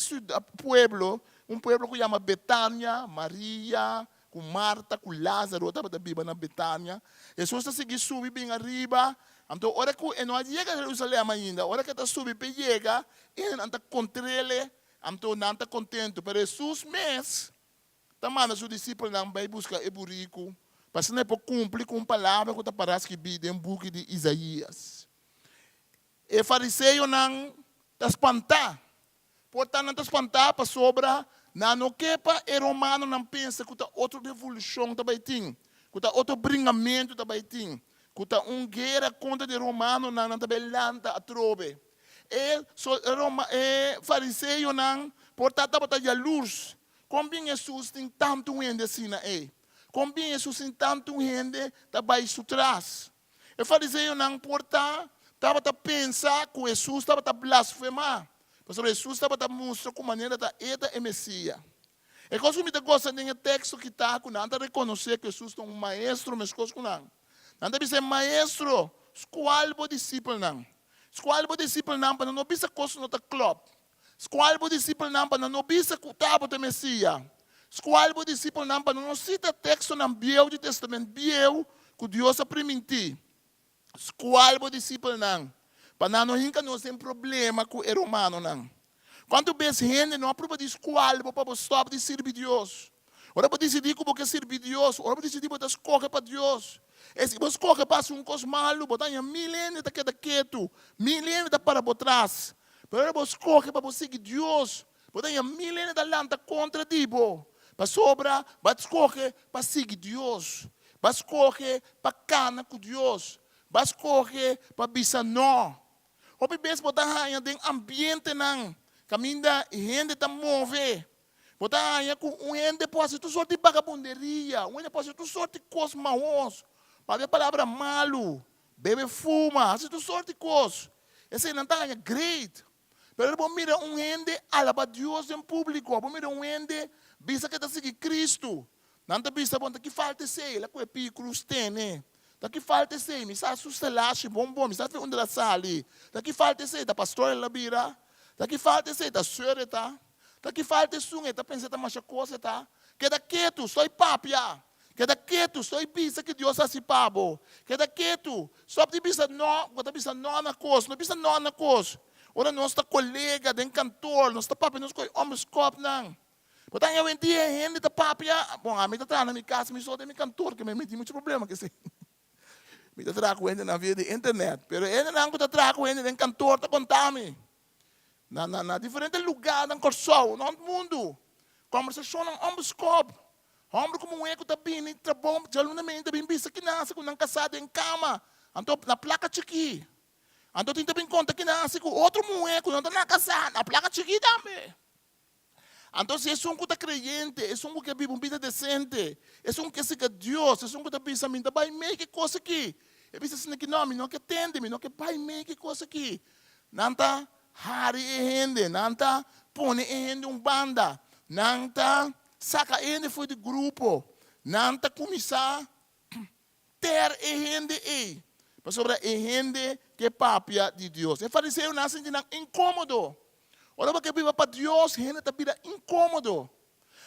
pueblo, un pueblo ku yama Betania, Maria ku Marta ku Lázaro tabata biba na Betania. Hesus ta sigui subi bin ariba. Anto, ora ku e no a yega Herusalèm ainda, ora ku e ta subi p'e yega, e nan ta kontr'el, anto nan ta kontentu. Pero Hesus mes ta manda su disipelnan bai buska e buriku pa asina e por kumpli ku un palabra ku ta pará skibí den buki di Isaías. E fariseonan ta spantá. Por ta nan ta spantá pasobra Nan no ke pa e romanonan pensa ku ta otro revolushon ta bai tin, ku ta otro bringamentu ta bai tin, ku ta un guera kontra di e romanonan nan ta bai lanta atrobe. E e fariseonan por ta tabata yalurs. Kon bin Hesus tin tantu hende asina ei? Kon bin Hesus tin tantu hende ta bai su tras? E fariseonan por ta tabata pensa ku Hesus tabata blasfemá, pasobra Hesus tabata mustra ku manera ta e ta e Mesia. E kos ku mi ta gosa den e teksto ki ta ku nan ta rekonosé ku Hesus ta un maestro meskos ku nan. Nan ta bisa e maestro, Skual bo disipelnan. Skual bo disipelnan pa nan no bisa kos ku no ta klòp. Skual bo disipelnan pa nan no bisa ku ta bo ta e Mesia. Skual bo disipelnan pa nan no sita tekstonan bieu di Testament Bieu ku Dios a primintí. Skual bo disipelnan pa nan no hinka nos den problema ku e romanonan. Kuantu bes hende no a pruba di skual bo pa bo stòp di sirbi Dios? Ora bo disidí ku bo ke sirbi Dios, ora bo disidí bo ta skohe pa Dios, e si bo skohe pa hasi un kos malu, bo ta haña mil hende ta keda ketu, mil hende ta para bo tras. Pero ora bo skohe pa bo sigui Dios, bo ta haña mil hende ta lanta kontra di bo, pasobra bo a skohe pa sigui Dios, bo a skohe pa kana ku Dios, bo a skohe pa bisa nò. Hopi bes bo ta haña den ambientenan kaminda hende ta move, bo ta haña ku un hende por hasi tur sort di bagabunderia, un hende por hasi tur sort di kos mahos, papia palabra malu, bebe fuma, hasi tur sort di kos. Esei nan ta haña great. Pero ora bo mira un hende alaba Dios den públiko, bo mira un hende bisa ku e ta sigui Kristu, Nan ta bisa bo, Ta ki falta esei? El a kohe pie krus tene. Ta ki falta esei? Mi sa su selashi bon bon, mi sa fe unda el a sali. Ta ki falta esei? Ta pastor el a bira. Ta ki falta esei? Ta seur e ta. Ta ki falta esun? E ta pensa e ta masha kos e ta. Keda ketu, stoi papia. Keda ketu, stoi bisa ki Dios a hasi pa bo. Keda ketu, stop di bisa no, bo ta bisa no na kos. No bisa no na kos. Ora nos ta kolega den kantor, nos ta papia nos kohe òmberskòpnan. Bo ta haña awendia hende ta papia, bon ami ta traha na mi kas, mi so den mi kantor ke mi tin muchu problema ku esei. Mi ta traha ku hendenan via di internet, pero e hendenan ku ta traha ku hende den kantor ta konta mi na na na diferente lugar na Kòrsou, rònt mundu, kòmbersashonnan ònbeskòp, hòmber ku muhé ku ta bini trabou djaluna meinta ta bin bisa kinasa ku nan kasá den kama, anto na plaka chikí. Anto tin ta bin konta kinasa ku otro muhé ku no ta na kasá na plaka chikí tambe. Anto si esun ku ta kreyente, esun ku ke biba un bida desente, esun ku ke sika Dios, esun ku ta bisa, Mi no ta bai mei ku e kos aki. E bisa asina ki, No, mi no ke tende, mi no ke bai mei ku e kos aki. Nan ta hari e hende, nan ta pone e hende un banda, nan ta saka e hende for di grupo, nan ta kuminsá Ter e hende ei, pasobra e hende ke papia di Dios. E fariseonan a sinti nan inkómodo. Ora bo ke biba pa Dios, hende ta bira inkómodo.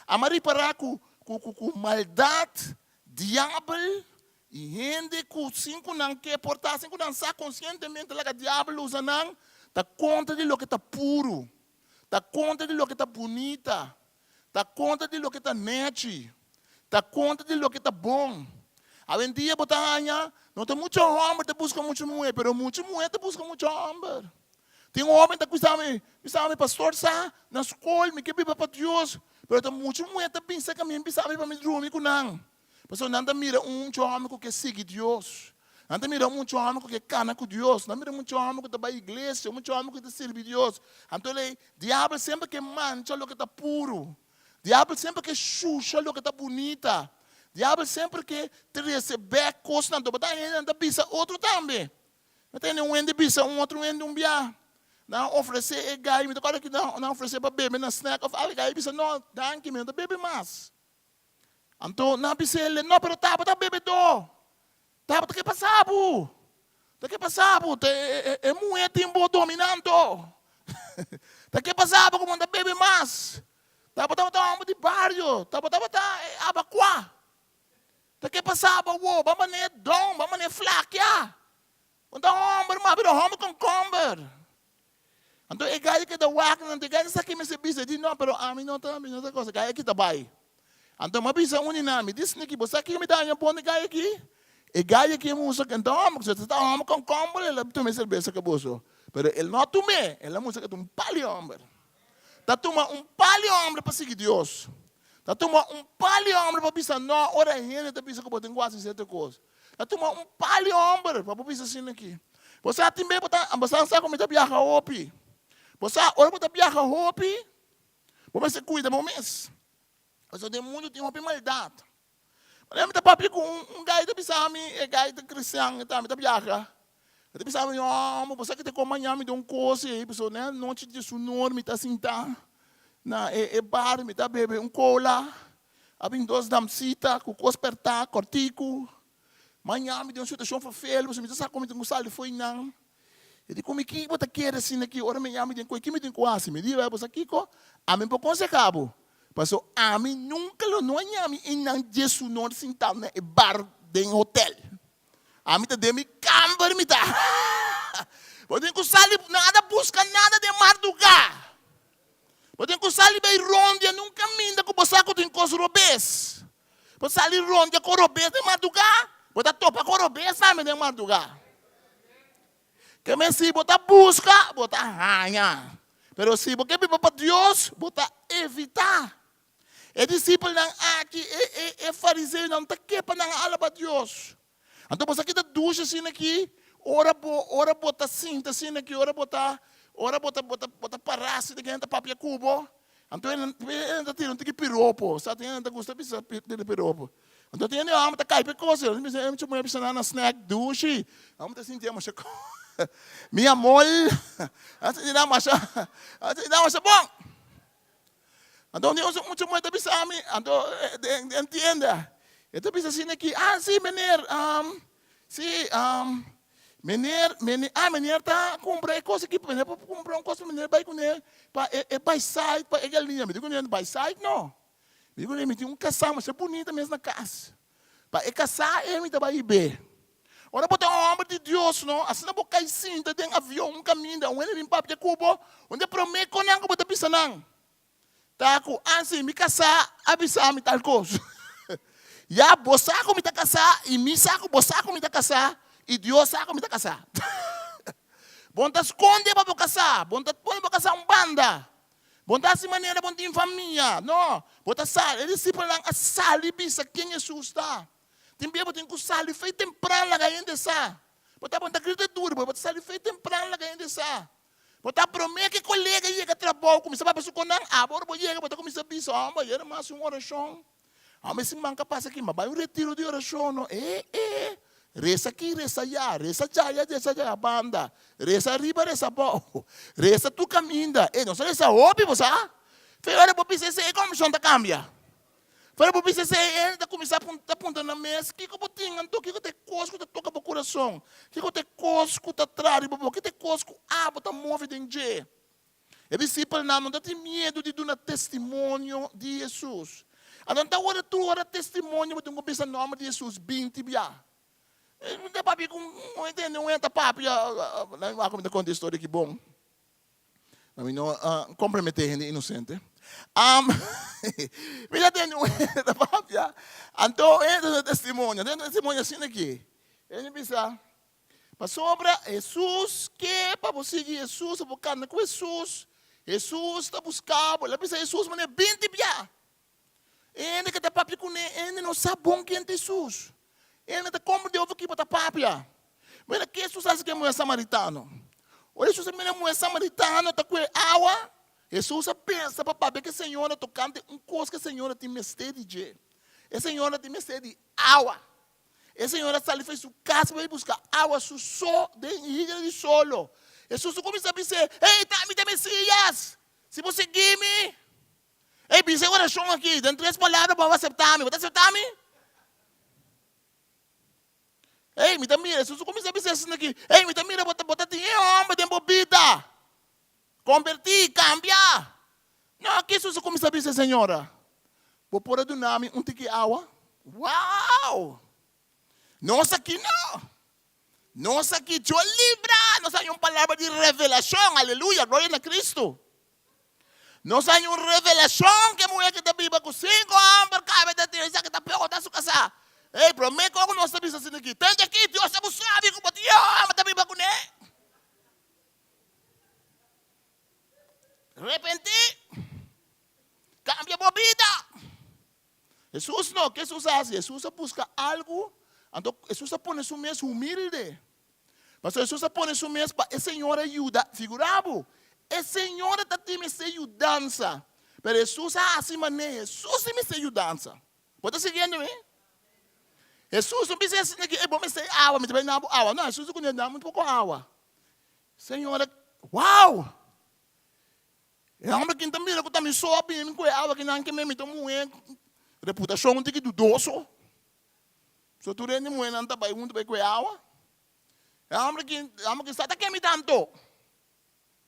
Ama ripará ku ku maldat, diabel i hende ku sin ku nan ke por ta, sin ku nan sa konsientemente laga diabel usa nan, ta kontra di loke ta puru, ta kontra di loke ta bunita, Ta kontra di loke ta nechi. Ta kontra di loke ta bon. Awendia bo ta haña, no ta mucha hòmber ta buska mucha muhé, pero mucha muhé ta buska mucha hòmber. Tin un hóben ta bisa mi, bisa mi, Pastor sa, na skol mi ke biba pa Dios, pero ta mucha muhé ta bin serka mi bisa mi pa mi drumi ku nan. Pasobra nan ta mira un mucha hòmber ku ke sigui Dios. Nan ta mira un mucha hòmber ku ke kana ku Dios. Nan ta mira un mucha hòmber ku ta bai iglesia, un mucha hòmber ku ta sirbi Dios. Anto lei, diabel semper ke mancha loke ta puru. Diabel semper ke shusha loke ta bunita. Diabel semper ke trese bèk kosnan. Anto bo ta hende nan ta bisa otro tambe. Mi ta tende un hende bisa un otro hende un bia. Nan a ofresé e gai, mi ta kòrda ki nan a ofresé pa bebe na snack of algu. E gai a bisa, no, danki, mi no ta bebe mas. Anto nan a bisa el, No, pero tabata bebedó. Tabata ke pasa bo? Ta ke pasa bo? Ta e muhé tin bo dominanto. Ta ke pasa bo ku bo no ta bebe mas? Tabata tabata hòmber di bario. Tabata tabata abakuá. Ta ke pasa bo awor? Bo a manera don, bo a manera flakia. Bo no ta hòmber mas, bira hòmber kònkòmber. Anto e gai keda wak nan, anto e gai no sa ke mester bisa, e di no, pero ami no ta, mi no ta cosa, e gai aki ta bai. Anto mi a bisa un di nan, mi di Sneaky, bo sa kiko mi ta haña bon di gai aki? E gai aki a mustra ku e no ta hòmber, ku si ta hòmber kònkòmber el a tuma e serbesa ku boso, pero el no a tum'é, el a mustra ku e ta un pali hòmber. Ta tuma un pali homber pa sigui Dios. Ta tuma un pali homber pa bisa no ora hende ta bisa ku bo tin ku hasi sierto kos. Ta tuma un pali homber pa bo bisa asina aki. Bo sa tin bes bo ta, bo sa sa ku mi ta biaha hopi. Bo sa ora bo ta biaha hopi, bo mester kuida bo mes. Pasobra den mundu tin hopi maldat. Manera mi ta papia ku un gai ta bisa mi, e gai ta kristian, e tambe ta biaha. E ta bisa mi, Homber, bo sa ke ta kompañá mi den un kos ei, pasobra ne anochi di Jesunor mi ta sintá na e bar, mi ta bebe un kola, a bin dos damsita ku kos pèrtá, kòrtiku. Mañá mi den un situashon ferfel, pasobra mi ta sa kon mi tin ku sali fo'i nan. E di ku mi, Kiko bo ta kere asina aki? Ora mi yama mi den koi, ki mi tin ku hasi? Mi di, Bo sa kiko? Ami por konsehá bo. Paso ami nunka lo no a yami einan djesunor sintá na e bar den hotel. Ami ta den mi kamber mi ta. Bo tin ku sali nada buska nada den mardugá. Bo tin ku sali bai rondia nun kaminda ku bo sa ku tin kos robes. Bo sali rondia ku robes den mardugá, bo ta topa ku robes tambe den mardugá. Ke men si bo ta buska, bo ta haña. Pero si bo ke biba pa Dios, bo ta evitá. E disipelnan aki, e e e fariseonan ta ke pa nan alaba Dios. Anto bo sa ki ta dushi asina aki, ora bo ora bo ta sinta asina aki, ora bo ta ora bo ta bo ta bo ta pará asina ki hende ta papia ku bo, anto e nan ta tira un tiki piropo, sa tin hende ta gusta bisa tira piropo. Anto tin hende amo ta kai pa e kos ei, mi bisa mi bisa nan na snack dushi, amo ta sinti masha mi amor, a sinti nan masha a sinti nan masha bon. Anto un dia un mucha muher ta bisa mi, anto den tienda, e ta bisa asina aki, ah si meneer, si meneer, meneer, ah meneer ta kumpra e kos aki, meneer por kumpra un kos pa meneer bai kuné pa e bai site pa e galiña. Mi di kuné bai site no. Mi di kuné mi tin un kasá masha bunita mes na kas. Pa e kasá ei mi ta bai hib'é. Ora bo ta un hòmber di Dios no, asina bo kai sinta den avion un kaminda, un hende bin papia ku bo, un di e promé konan ku bo ta bisa nan ta ku, Ansi, mi kasá a bisa mi tal kos. Ya bo sa ku mi ta kasá i mi sa ku bo sa ku mi ta kasá i Dios sa ku mi ta kasá. Bo no ta skonde pa bo kasá, bo no ta pone bo kasá un banda. Bo no ta hasi manera bo no tin famia. No, bo ta sali. E disipelnan a sali bisa ken Hesus ta. Tin bia bo tin ku sali fei tempran laga hende sa. Bo ta bo no ta grita duru, bo ta sali fei tempran laga hende sa. Bo ta promé ku e kolega yega trabou kuminsá papia su konan, abo ora bo yega bo ta kuminsá bisa, Homber, ayer mi a hasi un orashon. Homber, e siman ku a pasa aki mi a bai un retiro di orashon no. E e, resa aki, resa ayá, resa djaya, resa djaya banda, resa ariba, resa abou, resa tur kaminda. E, nos a resa hopi, bo sa. Fei ora bo bisa esei e komishon ta kambia. Pero bo bisa esei, e ta kuminsá ta puntra nan mes, Kiko bo tin anto? Kiko ta e kos ku ta toka bo kurason? Kiko ta e kos ku ta tra riba bo? Kiko ta e kos ku abo ta move den dje? E disipelnan no ta tin miedu di duna testimonio di Hesus. Anto nan ta wòrdu tur ora testimonio bo tin ku bisa nòmber di Hesus binti bia. Mi ta papia ku un hende, un hende ta papia, nan wak mi ta konta e storia aki bon. Ma mi no a komprometé hende inosente. Mi ta tende un hende ta papia, anto e hende ta duna testimonio. E duna testimonio asina aki. E hende bisa, Pasobra Hesus ke pa bo sigui Hesus, pa bo kanda ku Hesus. Hesus ta buska bo. El a bisa Hesus manera binti bia. E hende ke ta papia kuné, e hende no sa bon ken ta Hesus. E hende ta komprendé over ki bo ta papia. Mira ke Hesus a hasi ku e muhé samaritano. Ora Hesus a mira e muhé samaritano ta kue awa, Hesus a pensa pa papia ku e señora tokante un kos ku e señora tin mester di dje. E señora tin mester di awa. E señora a sali for di su kas pa bai buska awa su so den higra di solo. Hesus a kuminsá bis'é, Hey, ta mi ta Mesías! Si bo sigui mi, Ey, bisa e orashon aki, den tres palabra bo a aseptá mi. Bo ta aseptá mi? Ey, mi ta mira, Hesus a kuminsá bisa esnan aki, Ey, mi ta mira bo ta, bo ta tin e hòmber den bo bida. Kombertí, kambia. No, aki Hesus a kuminsá bisa e señora, Bo por a duna mi un tiki awa? Wow! Nos aki no. Nos aki djo libra, nos haña un palabra di revelashon, aleluya, gloria na Kristu. Nos haña un revelashon ku e muhé ki ta biba ku sinku hòmber kabe ta tin esaki ta peor ta su kasá. Ey, promé kos ku nos ta bisa asina aki, tende aki, Dios ta mustra mi ku bo tin e hòmber ta biba kuné. Repentí. Hesus no, ke Hesus a hasi? Hesus a buska algu, anto Hesus a pone su mes humilde. Pasobra Hesus a pone su mes pa e señora yuda. Figura bo, e señora ta tin mester yudansa, pero Hesus a hasi manera Hesus tin mester yudansa. Bo ta siguiendo mi? Hesus no bisa esaki, ey bo mester awa, mi ta bai na bo awa. No, Hesus di kuné, dame un poko awa. Señora, wow! E homber kin ta mira ku ta mi so a bini ku e awa kinan ke mi ta un muhé reputashon un tiki dudoso. So tur hende muhénan ta bai huntu bai ku e awa. E homber kin, e homber kin sa ta ke mi tanto.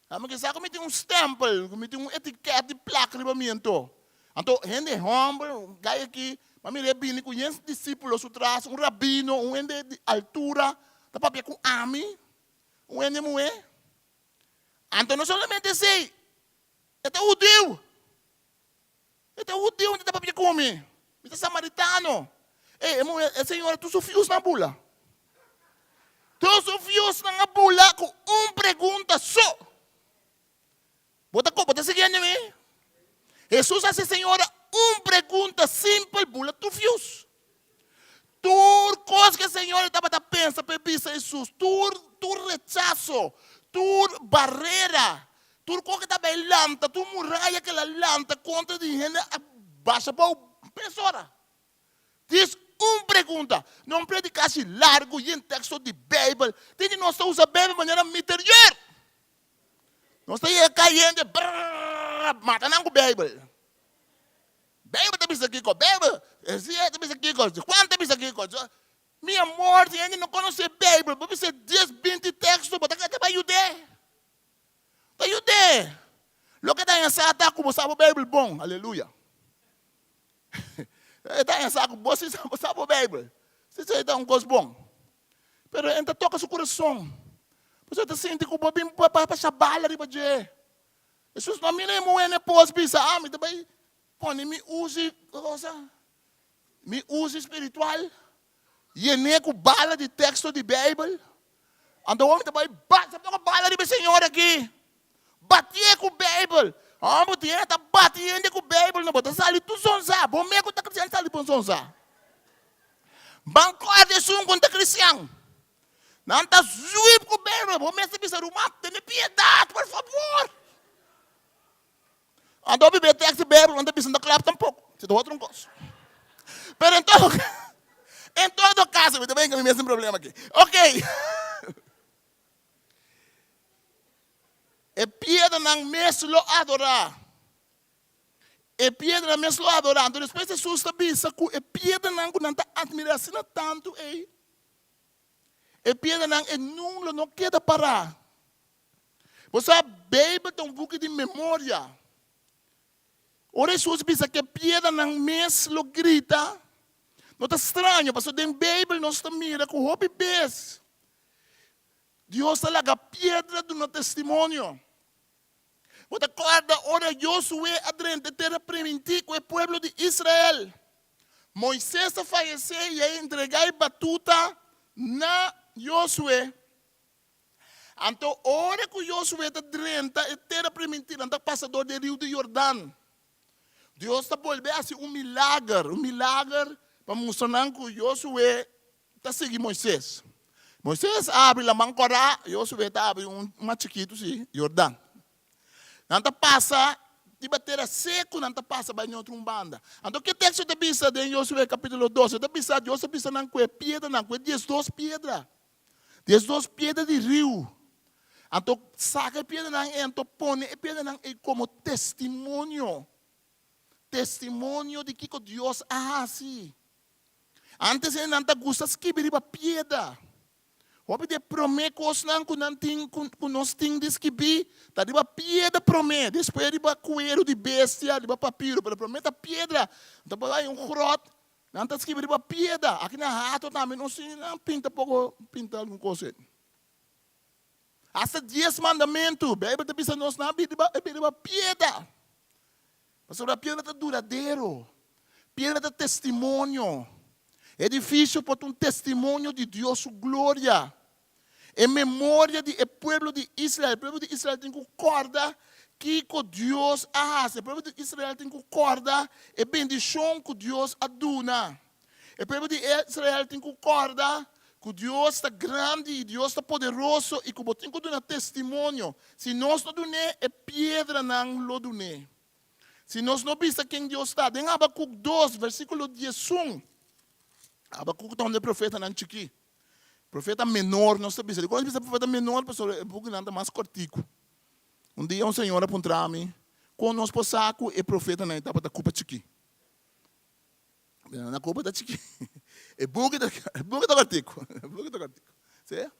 E homber kin sa ku mi tin un stempel, ku mi tin un etiket di plak riba mi anto. Anto hende homber, un gai aki, m'a mira e bini ku yen disipulo su tras, un rabino, un hende di altura ta papia ku ami, un hende muhé. Anto no solamente esei, e ta hudiu. E ta hudiu, anto e ta papia ku mi. Mi ta samaritano. Ey, e muher, e señora tur su fiusnan a bula. Tur su fiusnan a bula ku un pregunta so. Bo ta, bo ta siguiendo mi? Hesus a hasi e señora un pregunta simpel, bula tur fius. Tur kos ku e señora tabata pensa pa e bisa Hesus, tur, tur rechaso, tur barera, tur kos ku tabata e lanta, tur muraya ku el a lanta kontra di hende a basha bou mesora. Dis un pregunta. No un predikashi largu yen teksto di Beibel. Tin di nos ta usa Beibel manera miterior. Nos ta yega kai hende brrrr mata nan ku Beibel. Beibel ta bisa kiko, Beibel si e ta bisa kiko, Juan ta bisa kiko. Mi amor, si hende no konosé Beibel, bo bisa dies, binti teksto, bo ta keda bai yud'é. Ta yud'é. Loke ta haña sa ta ku bo sa bo Beibel bon. Aleluya. E ta haña sa ku bo si sa bo Beibel. Si esei ta un kos bon. Pero e ta toka su kurason. Pasobra e ta sinti ku bo bin pa pasha bala riba dje. Hesus no mira e muhé na e pos bisa, ah, mi ta bai pone mi uzi, cosa, mi uzi spiritual, yen'é ku bala di teksto di Beibel. Anto awor mi ta bai bati, sa poko bala riba e señor aki. Batié ku Beibel. Hòmber, tin hende ta bati hende ku Beibel, no, bo ta sali tur zonzá. Bo mes ku ta kristian sali bon zonzá. Ban kòrda esun ku no ta kristian. Nan ta zuip ku Beibel. Bo mester bisa, Ruman, tene piedat, por fabor. Anto hopi bia tekst di Beibel nan ta bisa no ta klap tampoko. Si ta otro un kos. Pero en todo en todo kaso, mi ta benka mi mes tin problema aki. Oké. E piedranan mes lo adorá. E piedranan mes lo adorá. Anto despues Hesus ta bisa ku e piedranan ku nan ta atmirá asina tantu ei, e piedranan e nun lo no keda pará. Bo sa, Beibel ta un buki di memoria. Ora Hesus bisa ku e piedranan mes lo grita, no ta straño, pasobra den Beibel nos ta mira ku hopi bes Dios ta laga piedra duna testimonio. Bo ta kòrda ora Josué a drenta e tera primintí ku e pueblo di Israel? Moisés a fayesé i a entregá e batuta na Josué. Anto ora ku Josué ta drenta e tera primintí, nan ta pasa dor di e riu di Jordan. Dios ta bolbe hasi un milager, un milager pa mustra nan ku Josué ta sigui Moisés. Moisés a habri Laman Kòrá, Josué ta habri un mas chikitu, sí, Jordan. Nan ta pasa riba tera seku, nan ta pasa bai den otro un banda. Anto ke teksto ta bisa den Josué kapítulo dos? E ta bisa, Dios a bisa nan ku e piedranan, ku e diesdos piedra, diesdos piedra di riu. Anto saka e piedranan ei, anto pone e piedranan ei komo testimonio, testimonio di kiko Dios a hasi. Antes e nan ta gusta skibi riba piedra. Hopi di e promé kosnan ku nan tin ku nos tin di skibí ta riba piedra promé, despues riba kueru di bestia, riba papiro, pero promé ta piedra. Nan ta bai un gròt, nan ta skibi riba piedra. Aki na Hato tambe nos tin nan pinta poko, pinta algun kos ei. Asta dies mandamentu, Beibel ta bisa nos nan a bin riba, e bin riba piedra. Pasobra piedra ta duradero. Piedra ta testimonio. E edifisio por ta un testimonio di Dios su gloria. E memoria di e pueblo di Israel. E pueblo di Israel tin ku kòrda Kiko Dios a hasi. E pueblo di Israel tin ku kòrda e bendishon ku Dios a duna. E pueblo di Israel tin ku kòrda ku Dios ta grandi i Dios ta poderoso i ku bo tin ku duna testimonio. Si nos no dun'é, e piedranan lo dun'é. Si nos no bisa ken Dios ta. Den Habakuk dos, versíkulo diesun, Habakuk ta un di e profetanan chikí. Profeta menor nos ta bisa. Dikon nos bisa profeta menor? Pasobra e bukinan ta mas kòrtiku. Un dia un señor a puntra mi, Kon nos por sa ku e profetanan ei tabata kupa chikí? Nan kupa ta chikí. E buki ta e buki ta kòrtiku. E buki ta kòrtiku. Sí.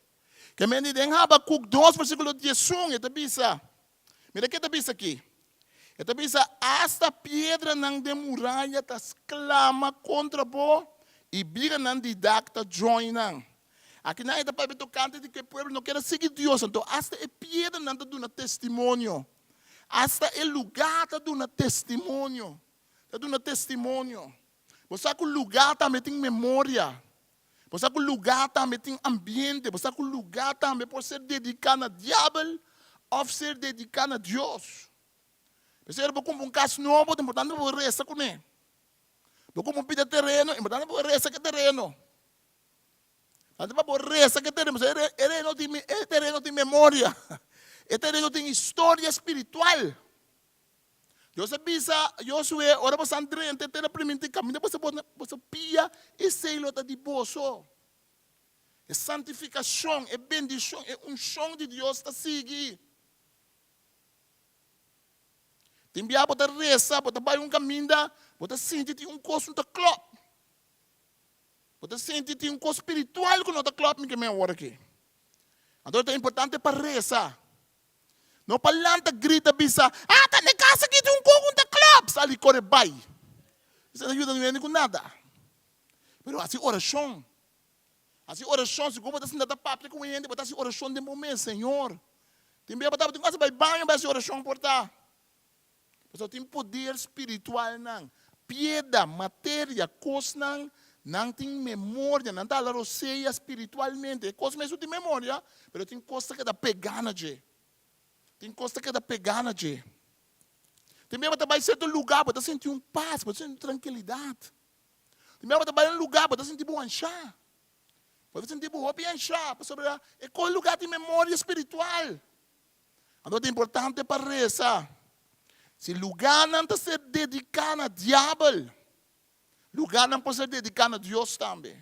Ke men di den Habakuk dos versíkulo diesun e ta bisa, mira ke e ta bisa aki. E ta bisa, Asta piedranan den muraya ta sklama kontra bo i biganan di dak ta join nan. Akinan e ta papia tokante di ku e pueblo no kier a sigui Dios, anto asta e piedranan ta duna testimonio. Asta e lugá ta duna testimonio. Ta duna testimonio. Bo sa ku lugá tambe tin memoria. Bo sa ku lugá tambe tin ambiente. Bo sa ku lugá tambe por ser dediká na diabel òf ser dediká na Dios. P'esei ora bo kumpra un kas nobo ta importante pa bo resa kuné. Bo kumpra un pida tereno, importante pa bo resa ku e tereno. Anto pa bo resa ku e tereno, pasobra e tereno tin e tereno tin memoria, e tereno tin historia spiritual. Dios a bisa Josué, ora boso a drenta e tera primintí, kaminda boso pone boso pia, esei lo ta di boso. E santifikashon, e bendishon, e unshon di Dios ta sigui. Tin bia bo ta resa, bo ta bai un kaminda, bo ta sinti tin un kos no ta klòp. Bo ta sinti tin un kos spiritual ku no ta klòp mi ke men awor aki. Anto ta importante pa resa. No pa lanta grita bisa, Ah, ta n'e kas aki tin un kos ku no ta klòp! Sali kore bai. Esei no yuda niun ku nada. Pero hasi orashon. Hasi orashon. Si ku bo ta sinta ta papia ku un hende, bo ta hasi orashon den bo mes, Señor, tin bia bo tabata tin ku hasi bai baño bai hasi orashon por ta. Pasobra tin poder spiritualnan, pieda, materia, kosnan, nan tin memoria, nan ta hala rosea spiritualmente. E kos mes no tin memoria, pero tin kos ta keda pegá na dje. Tin kos ta keda pegá na dje. Tin bia bo ta bai sierto lugá, bo ta sinti un pas, bo ta sinti un trankilidat. Tin bia bo ta bai un lugá, bo ta sinti bo anshá. Bo ta sinti bo hopi anshá, pasobra e kos lugá tin memoria spiritual. Anto ta importante pa resa. Si lugánan ta ser dediká na diabel, lugánan por ser dediká na Dios tambe.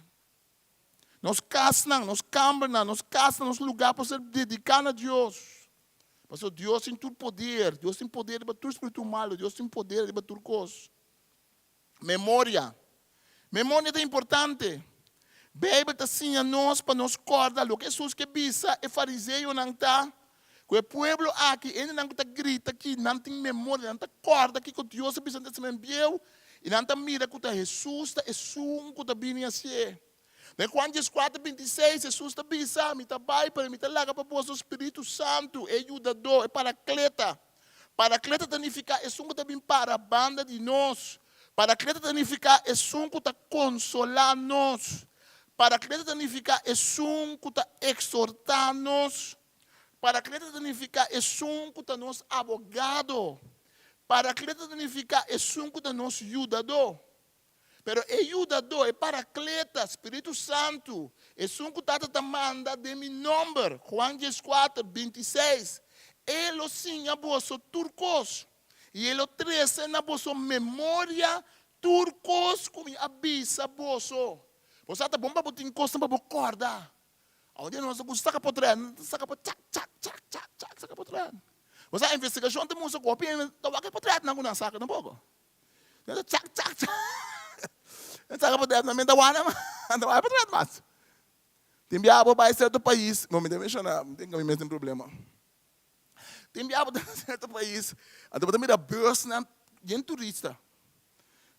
Nos kasnan, nos kambernan, nos kasnan, nos lugá por ser dediká na Dios. Pasobra Dios tin tur poder. Dios tin poder riba tur spiritu malu. Dios tin poder riba tur kos. Memoria. Memoria ta importante. Beibel ta siña nos pa nos kòrda loke Hesus ke bisa e fariseonan ta, ku e pueblo aki, hendenan ku ta grita aki, nan tin memoria, nan ta kòrda kiko Dios a bisa na Testament Bieu, i nan ta mira ku ta Hesus ta esun ku ta bini hasié. Den Juan dieskuater, bintiseis, Hesus ta bisa, Mi ta bai, pero mi ta laga pa boso Spiritu Santu, e Yudadó, e Parakleta. Parakleta ta nifiká esun ku ta bin para banda di nos. Parakleta ta nifiká esun ku ta konsolá nos. Parakleta ta nifiká esun ku ta eksortá nos. Parakleta ta nifiká esun ku ta nos abogado. Parakleta ta nifiká esun ku ta nos yudadó. Pero e Yudadó, e Parakleta, Spiritu Santu, esun ku Tata ta manda den mi nòmber, Juan dieskuater, bintiseis, e lo siña boso tur kos, i e lo trese na boso memoria tur kos ku mi a bisa boso. Bo sa ta bon pa bo tin kosnan pa bo kòrda. Awendia nos ta gusta saka potrèt, nos ta saka potrèt, chak, chak, chak, chak, saka potrèt. Bo sa investigashon ta mustra ku hopi hende ta wak e potrètnan ku nan saka tampoko. Nan ta chak chak chak. Nan saka potrèt nan menta wak nan ta wak e potrèt mas. Tin biaha bo bai sierto pais, bo mi ta menshoná, mi tin ku mi mes tin problema. Tin biaha bo ta bai sierto pais, anto bo ta mira bùsnan yen turista.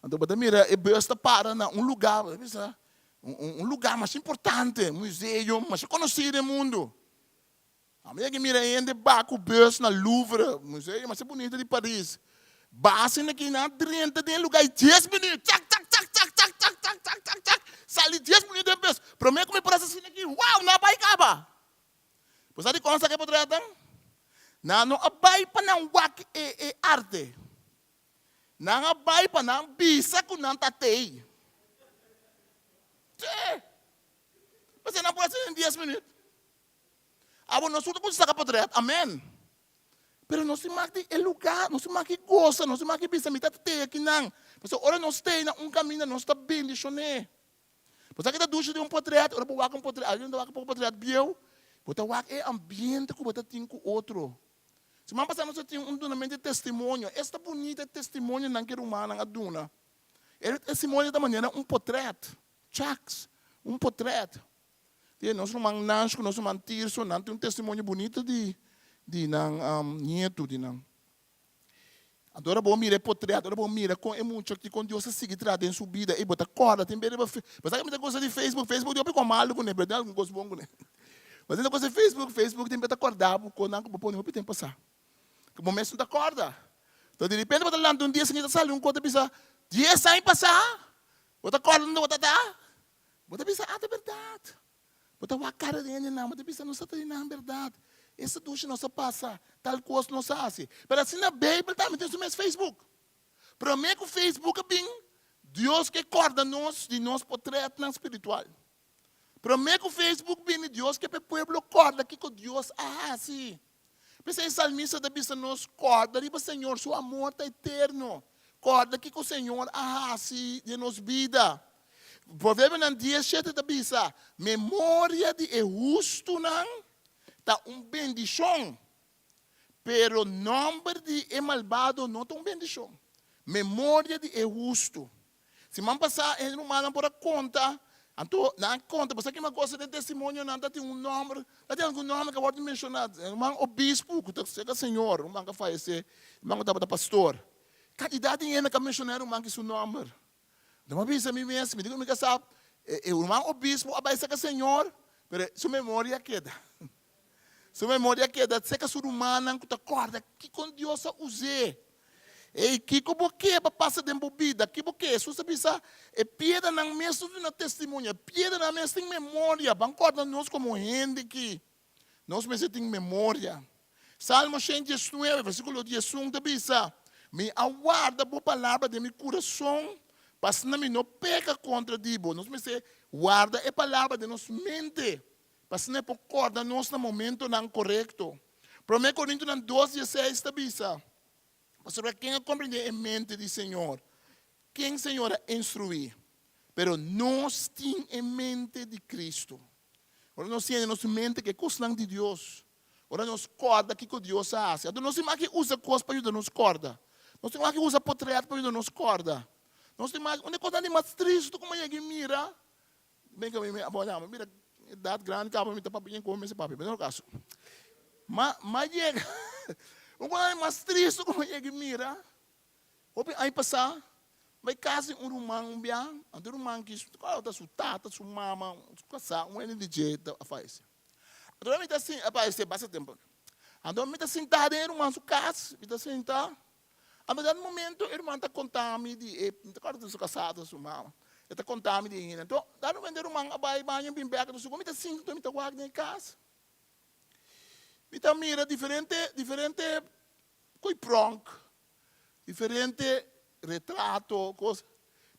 Anto bo ta mira e bùs ta para na un lugá, bo ta bisa, un lugá masha importante, un museo masha konosí den mundu. Ami a mira hende ba ku bus na Louvre, museo mas bunito di Paris. Ba asina ki nan drenta den e lugar i dies minüt, chak chak chak chak chak chak chak chak chak chak, sali dies minüt den bus. Promé ku mi por hasi asina ki, wow, nan a bai kaba. Bo sa dikon sa ke por trata? Nan no a bai pa nan wak e e arte. Nan a bai pa nan bisa ku nan ta tei. Sí. P'esei nan por hasi den dies minüt. Abo nos tur ta kuminsá saka potret, amen. Pero nos tin mak di e lugá, nos tin mak di gosa, nos tin mak di bisa mi ta tei akinan. Pasobra ora nos tei na un kaminda nos ta bendishoné. Bo sa ke ta dushi di un potret? Ora bo wak un potret, algin ta wak un potret bieu, bo ta wak e ambiente ku bo ta tin ku otro. Siman pasá nos a tin un dunamento di testimonio. Esta bunita e testimonionan ku e rumannan a duna. E testimonio ta manera un potret, chaks, un potret. Tin nos ruman Nansh ku nos ruman Tirso, nan tin un testimonio bunita di di nan nietu, di nan. Anto ora bo mira e potret, ora bo mira kon e mucha aki, kon Dios a sigui traha den su bida, ey bo ta kòrda tin bes riba Bo sa ke mi ta gosa di Facebook? Facebook tin hopi kos malu kuné, pero tin algun kos bon kuné. Bo ta gosa di Facebook? Facebook tin bes ta kòrda bo kosnan ku bo pone hopi tempu pasá, ku bo mes no ta kòrda. Anto di repente bo ta lanta un dia asina ta sali un kos ta bisa, dies aña pasá, bo ta kòrda unda bo ta ta? Bo ta bisa, Ah, ta bèrdat. Bo ta wak kara di hendenan, bo ta bisa, Nos a ta di nan bèrdat. Esta dushi nos a pasa, tal kos nos a hasi. Pero asina Beibel tambe tin su mes Facebook. Promé ku Facebook a bin, Dios ke kòrda nos di nos potrètnan spiritual. Promé ku Facebook bini, Dios ke pa e pueblo kòrda kiko Dios a hasi. P'esei e salmista ta bisa nos, Kòrda riba Señor, su amor ta eterno. Kòrda kiko Señor a hasi den nos bida. Proverbionan diesshete ta bisa, Memoria di e hustunan ta un bendishon, pero nòmber di e malbado no ta un bendishon. Memoria di e hustu. Siman pasá e rumannan por a konta, anto nan a konta, bo sa kima gosa den testimonionan ta tin un nòmber, ta tin algun nòmber ku a wòrdu menshoná, ruman obispu ku ta serka Señor, ruman ku a fayesé, ruman ku tabata pastor. Kantidat di hende ku a menshoná e ruman ki su nòmber. Anto mi a bisa mi mes, mi di ku mi kasá, e ruman obispu a bai serka Señor, pero su memoria a keda. Su memoria a keda serka su rumannan ku ta kòrda kiko Dios a us'é. Ei, kiko bo ke pa pasa den bo bida? Ki bo ke? Hesus a bisa, E piedranan mes ta duna testimonio, e piedranan mes tin memoria. Ban kòrda nos komo hende ki nos mester tin memoria. Salmo 119, versíkulo 11 ta bisa, Mi a warda bo palabra den mi kurason, pa asina mi no peka kontra di bo. Nos mester warda e palabra den nos mente. Pa asina e por kòrda nos na momentonan korekto. Promé Korintonan dos dieseis ta bisa, Pasobra ken a komprendé e mente di Señor? Ken Señor a instruí? Pero nos tin e mente di Kristu. Ora nos siña den nos mente ku e kosnan di Dios, ora nos kòrda kiko Dios a hasi, anto nos tin mas ke usa kos pa yuda nos kòrda. Nos tin mas ke usa potrèt pa yuda nos kòrda. Nos tin mas, un di e kosnan di mas tristu ku mi a yega mira, Ben ka mi abo yama mira edad grandi kaba mi ta papia yen komo mester papia pero no kaso ma ma yega un cosa mas tristo ku mi yega mira hopi aña pasa bai kas di un ruman un bia anto e ruman ki kòrda ta su tata su mama su kasá un hende di dje ta a fayesé anto mi ta a fayesé basta tempu anto mi ta sinta den e ruman su kas mi ta sinta A mi dat momento e ruman ta konta mi di e, mi ta kòrda di su kasá ta su mama, e ta konta mi di e hende. Anto, dat momento e ruman a bai baño bin bèk, anto segun mi ta sinti anto mi ta wak den e kas, mi ta mira diferente, diferente koi pronk, diferente retrato, kos.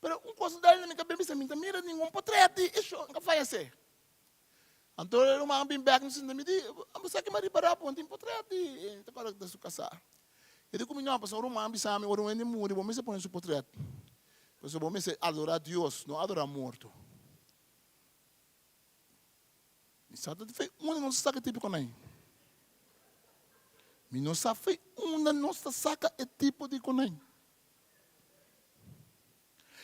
Pero un kos ta na mi kabes, mi bisa, mi ta mira ningun potrèt di e shon ku a fayesé. Anto e ruman a bin bèk na sinta mi di, Bo sa ke mi a ripará bo no tin potrèt di e ta kòrda ku ta su kasá. E di ku mi, No, pasobra un ruman a bisa mi, ora un hende muri bo mester pone su potrèt, pasobra bo mester adorá Dios, no adorá morto. Mi sa ta di fe unda nos ta saka e tipo di konai. Mi no sa fe unda nos ta saka e tipo di konai.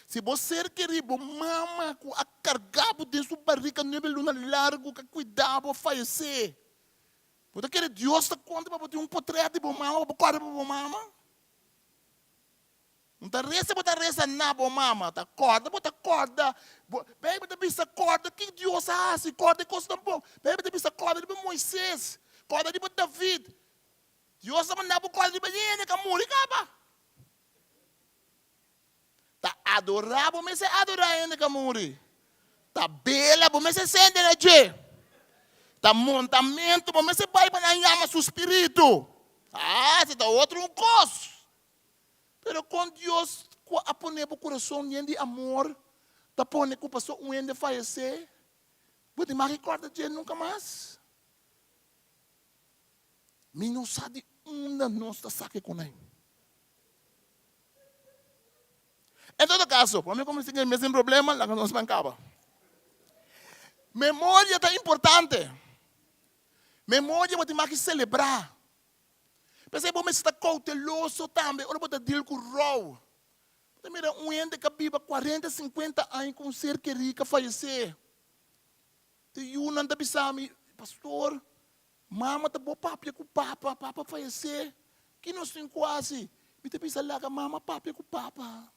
Si bo ser kerí, bo mama ku a kargá bo den su barika nuebe luna largu, ku a kuidá bo, a fayesé, bo ta kere Dios ta konta pa bo tin un potrèt di bo mama, pa bo kòrda pa bo mama? No ta resa bo ta resa na bo mama, ta kòrda bo ta kòrda. Bo, Beibel ta bisa kòrda ki Dios a hasi, kòrda e kosnan bon. Beibel ta bisa kòrda riba Moises, kòrda riba David. Dios a manda bo kòrda riba hende ku a muri kaba. Ta adorá bo mester adorá hende ku a muri. Ta bela bo mester sende na dje. Ta montamentu bo mester bai pa nan yama su spiritu. Ah, esei ta otro un kos. Pero kon Dios ku a pone bo kurason yen di amor ta pone ku paso un hende fayesé, bo tin mag kòrda dje nunka mas? Mi no sa di unda nos ta saka e konai. En todo kaso, pa mi kuminsá tin e mesun problema, laga nos ban kaba. Memoria ta importante. Memoria bo tin mag selebrá. P'esei bo mester ta kouteloso tambe ora bo ta deal ku rou. Bo ta mira un hende ku a biba kuarenta, sinkuenta aña ku un ser kerí ku a fayesé. Te yunan ta bisa mi, Pastor, mama ta bo papia ku papa, papa a fayesé. Ki nos tin ku hasi? Mi ta bisa laga mama papia ku papa.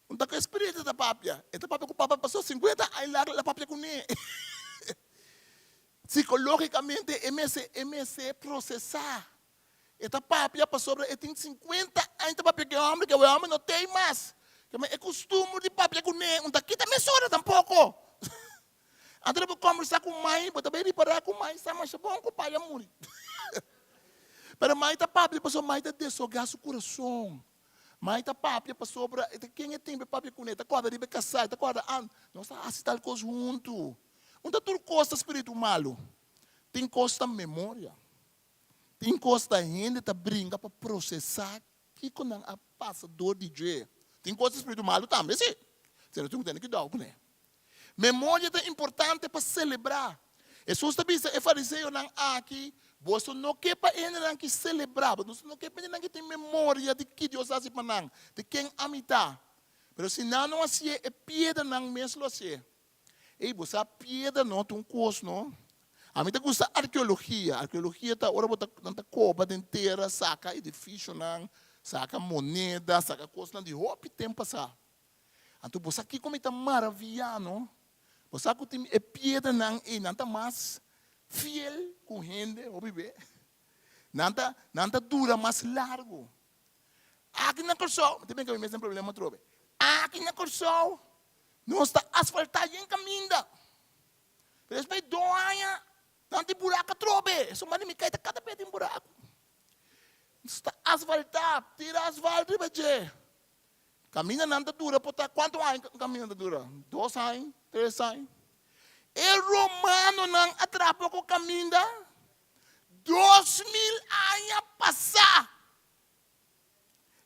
Un ta ku e spiritu ta papia. E ta papia ku papa pasobra sinkuenta aña largu el a papia kuné. Psikológikamente e mester e mester prosesá. E ta papia pasobra e tin sinkuenta aña ta papia ku e hòmber, ku e hòmber no tei mas. E kustumber di papia kuné un ta kita mesora tampoko. Anto bo kòmbersá ku mai, bo ta bai ripará ku mai sa masha bon ku pai a muri. Pero mai ta papia pasobra mai ta deshogá su kurason. Mai ta papia pasobra e ta ken e tin pa e papia kuné, e ta kòrda riba e kasá, e ta kòrda an, nos ta hasi tal kos huntu. Un ta tur kos ta spiritu malu. Tin kos ta memoria. Tin kos ta hende ta bringa pa prosesá kiko nan a pasa dor di dje. Tin kos ta spiritu malu tambe, si. Sino tin ku tene kuidou kuné. Memoria ta importante pa selebrá. Hesus ta bisa e fariseonan aki, Boso no ke pa e hendenan ki selebrá, boso no ke pa e hendenan ki tin memoria di ki Dios a hasi pa nan, di ken ami ta. Pero si nan no hasié, e piedranan mes lo hasié. Ey, bo sa piedra no ta un kos no. Ami ta gusta arkeologia. Arkeologia ta ora bo ta nan ta koba den tera saka edifisionan, saka moneda, saka kosnan di hopi tempu pasá. Anto bo sa kiko mi ta maraviyá no? Bo sa ku tin e piedranan ei nan ta mas fiel ku hende hopi be. Nan ta nan ta dura mas largu. Aki na Kòrsou, mi ta brinka mi mes den problema atrobe. Aki na Kòrsou nos ta asfaltá yen kaminda. Pero despues di dos aña nan tin buraku atrobe. Esun manda mi kai ta kada bes tin buraku. Nos ta asfaltá, tira asfalto riba dje. Kaminda nan ta dura por ta kuantu aña kaminda ta dura? Dos aña, tres aña. E romanonan a traha poko kaminda 2000 aña pasá.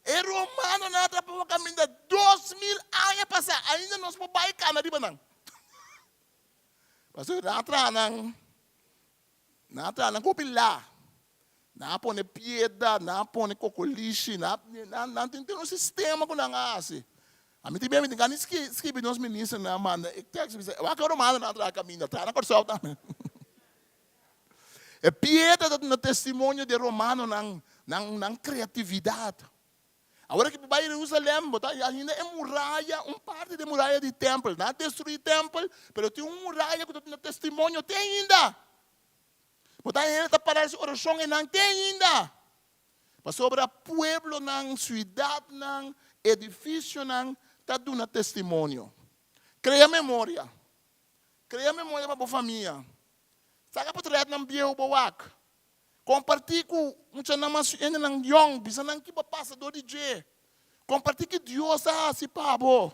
E romanonan a traha poko kaminda 2000 aña pasá. Ainda nos por bai kana riba nan. Pasobra nan a traha nan. Nan a traha nan ku hopi la. Nan a pone piedra, nan a pone kokolishi, nan a, nan tin un sistema ku nan a hasi. Ami tin bia mi tin gana di skibi nos ministernan manda e tekst bisa, wak e romanonan a traha kaminda, traha na Kòrsou tambe. E piedra ta duna testimonio di e romanonan, nan nan kreatividat. Awor ki bo bai Jerusalem, bo ta haña e muraya, un parti di e muraya di tèmpel. Nan a destruí tèmpel, pero tin un muraya ku ta duna testimonio te ainda. Bo ta haña hende ta para hasi orashon einan te ainda. Pasobra pueblonan, siudatnan, edifisionan ta duna testimonio. Krea memoria. Krea memoria pa bo famia. Saka potretnan bieu bo wak. Kompartí ku muchanan mas hendenan yòn, bisa nan ki bo a pasa dor di dje. Kompartí ki Dios a hasi pa bo.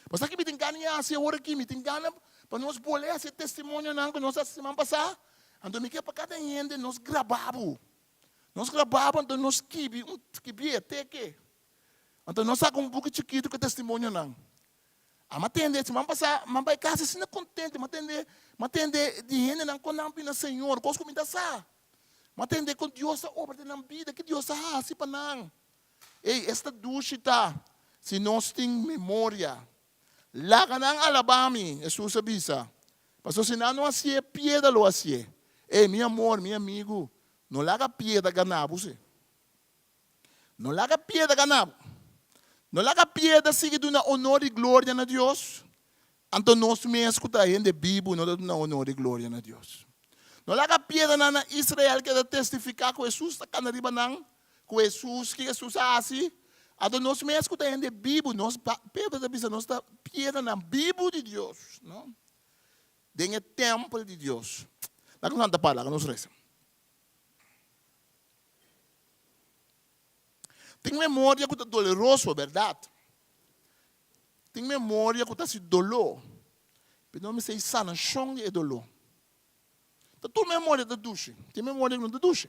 Bo sa ki mi tin gana di hasi awor aki? Mi tin gana pa nos bolbe hasi e testimonionan ku nos a hasi siman pasá. Anto mi ke pa kada hende nos grabá bo. Nos grabá bo anto nos skibi un skibié, teke. Anto nos saka un buki chikitu ku e testimonionan. A Mi a tende, siman pasá, mi a bai kas asina kontente, mi a tende, mi a tende di hendenan kon nan bini na Señor, kos ku mi ta sa. Mi a tende kon Dios ta obra den nan bida, ke Dios a hasi pa nan. Ey, esta dushi ta si nos tin memoria. Laga nan alabá mi, Hesus a bisa, pasobra si nan no hasié, piedra lo hasié. Ey, mi amor, mi amigu, no laga piedra gana bo si. No laga piedra gana bo. No laga piedra sigui duna onor i gloria na Dios. Anto nos mes ku ta hende bibu no ta duna onor i gloria na Dios. No laga piedranan na Israel keda testifiká ku Hesus ta kana riba nan, ku Hesus, ki Hesus a hasi. Anto nos mes ku ta hende bibu, nos, Pedro ta bisa nos ta piedranan bibu di Dios, no? Den e tèmpel di Dios. Laga nos lanta para, laga nos resa. Tin memoria ku ta doloroso, bèrdat. Tin memoria ku ta hasi doló, pero no mester e sanashon di e doló. Ta tur memoria ta dushi, tin memoria ku no ta dushi.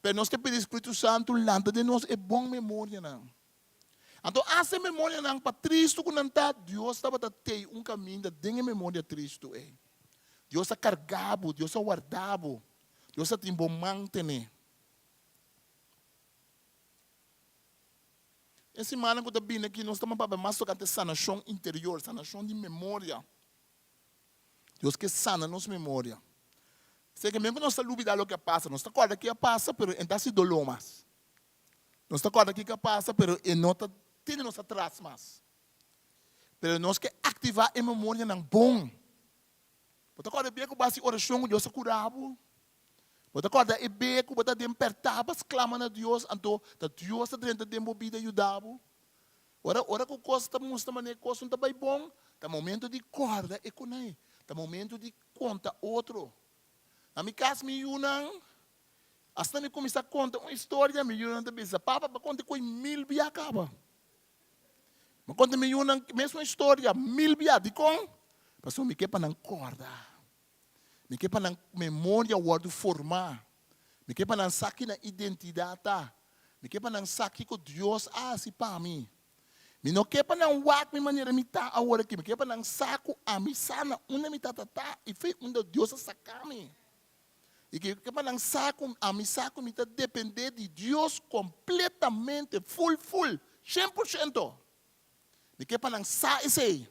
Pero nos ke pidi Spiritu Santu lanta den nos e bon memorianan. Anto hasta e memorianan pa tristu ku nan ta, Dios tabata tei un kaminda den e memoria tristu ei. Dios a karga bo, Dios a warda bo, Dios a tin bo man tene. E simannan ku ta bini aki nos ta papia mas tokante sanashon interior, sanashon di memoria. Dios ke sana nos memoria. Esei ke men ku nos ta lubida loke a pasa, nos ta kòrda ke a pasa pero e no ta hasi doló mas. Nos ta kòrda kiko a pasa pero e no ta tene nos atras mas. Pero nos ke aktivá e memorianan bon. Bo ta kòrda e bia ku bo hasi orashon ku Dios a kura bo? Bo ta kòrda e bia ku bo ta den pèrtá pa sklama na Dios, anto ta Dios ta drenta den bo bida yuda bo? Ora ora ku kos ta mustra manera kos no ta bai bon, ta momento di kòrda e kunai, ta momento di konta otro. Na mi kas mi yunan, asina mi kuminsá konta un historia, mi yunan ta bisa, Papa, bo a konta e koi mil bia kaba. Mi konta mi yunan mesun historia mil bia. Dikon? Pasobra mi ke pa nan kòrda. Mi ke pa nan memoria wòrdu formá. Mi ke pa nan sa ki nan identidat ta. Mi ke pa nan sa kiko Dios a hasi pa mi. Mi no ke pa nan wak mi manera mi ta awor aki. Mi ke pa nan sa ku ami sa na unda mi tata ta i fe unda Dios a saka mi. I ke ke pa nan sa ku ami sa ku mi ta dependé di Dios kompletamente, ful ful, 100%. Mi ke pa nan sa esei.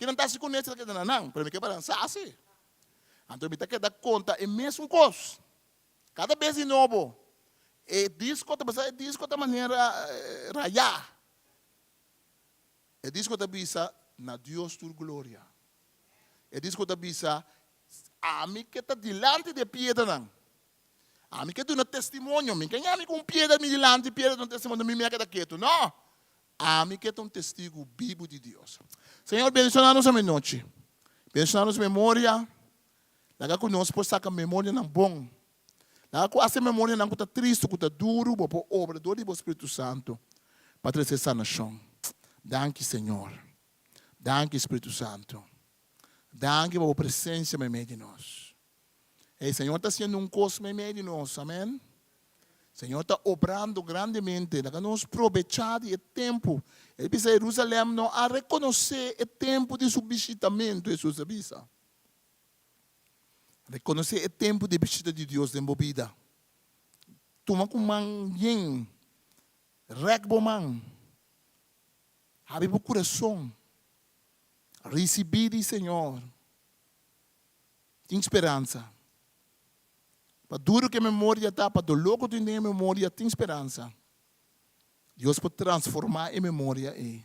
Ke nan ta hasi kuné esei ta keda na nan, pero mi ke pa nan sa si. Anto mi ta keda konta e mesun kos kada bes di nobo. E disko ta bisa e disko ta manera rayá. E disko ta bisa na Dios tur gloria. E disko ta bisa Ami ke ta dilanti di e piedranan. Ami ke duna testimonio. Mi ke ñami ku un piedra mi dilanti, piedra duna testimonio, mi mi a keda ketu. No! Ami ke ta un testigu bibu di Dios. Señor, bendiciona nos amenochi. Bendiciona nos memoria. Laga ku nos por saka memorianan bon. Laga ku hasta e memorianan ku ta tristu, ku ta duru, bo por obra dor di bo Spiritu Santu pa trese sanashon. Danki, Señor. Danki, Spiritu Santu. Danki pa bo presencia meimei di nos. Hey, Señor ta haciendo un cos meimei di nos, amen. Señor ta obrando grandemente. Laga nos probecha di e tempo. El bisa Jerusalem no a reconoce e tempo di su bishitamento, Jesus a bisa. Reconoce e tempo di bishita di Dios den bo bida. Tuma cu man yen. Rek bo man. Habri bo curason. Risibí di Señor. Tin speransa. Pa duru ku e memoria ta, pa doló ku tin den e memoria, tin speransa. Dios por transformá e memoria ei.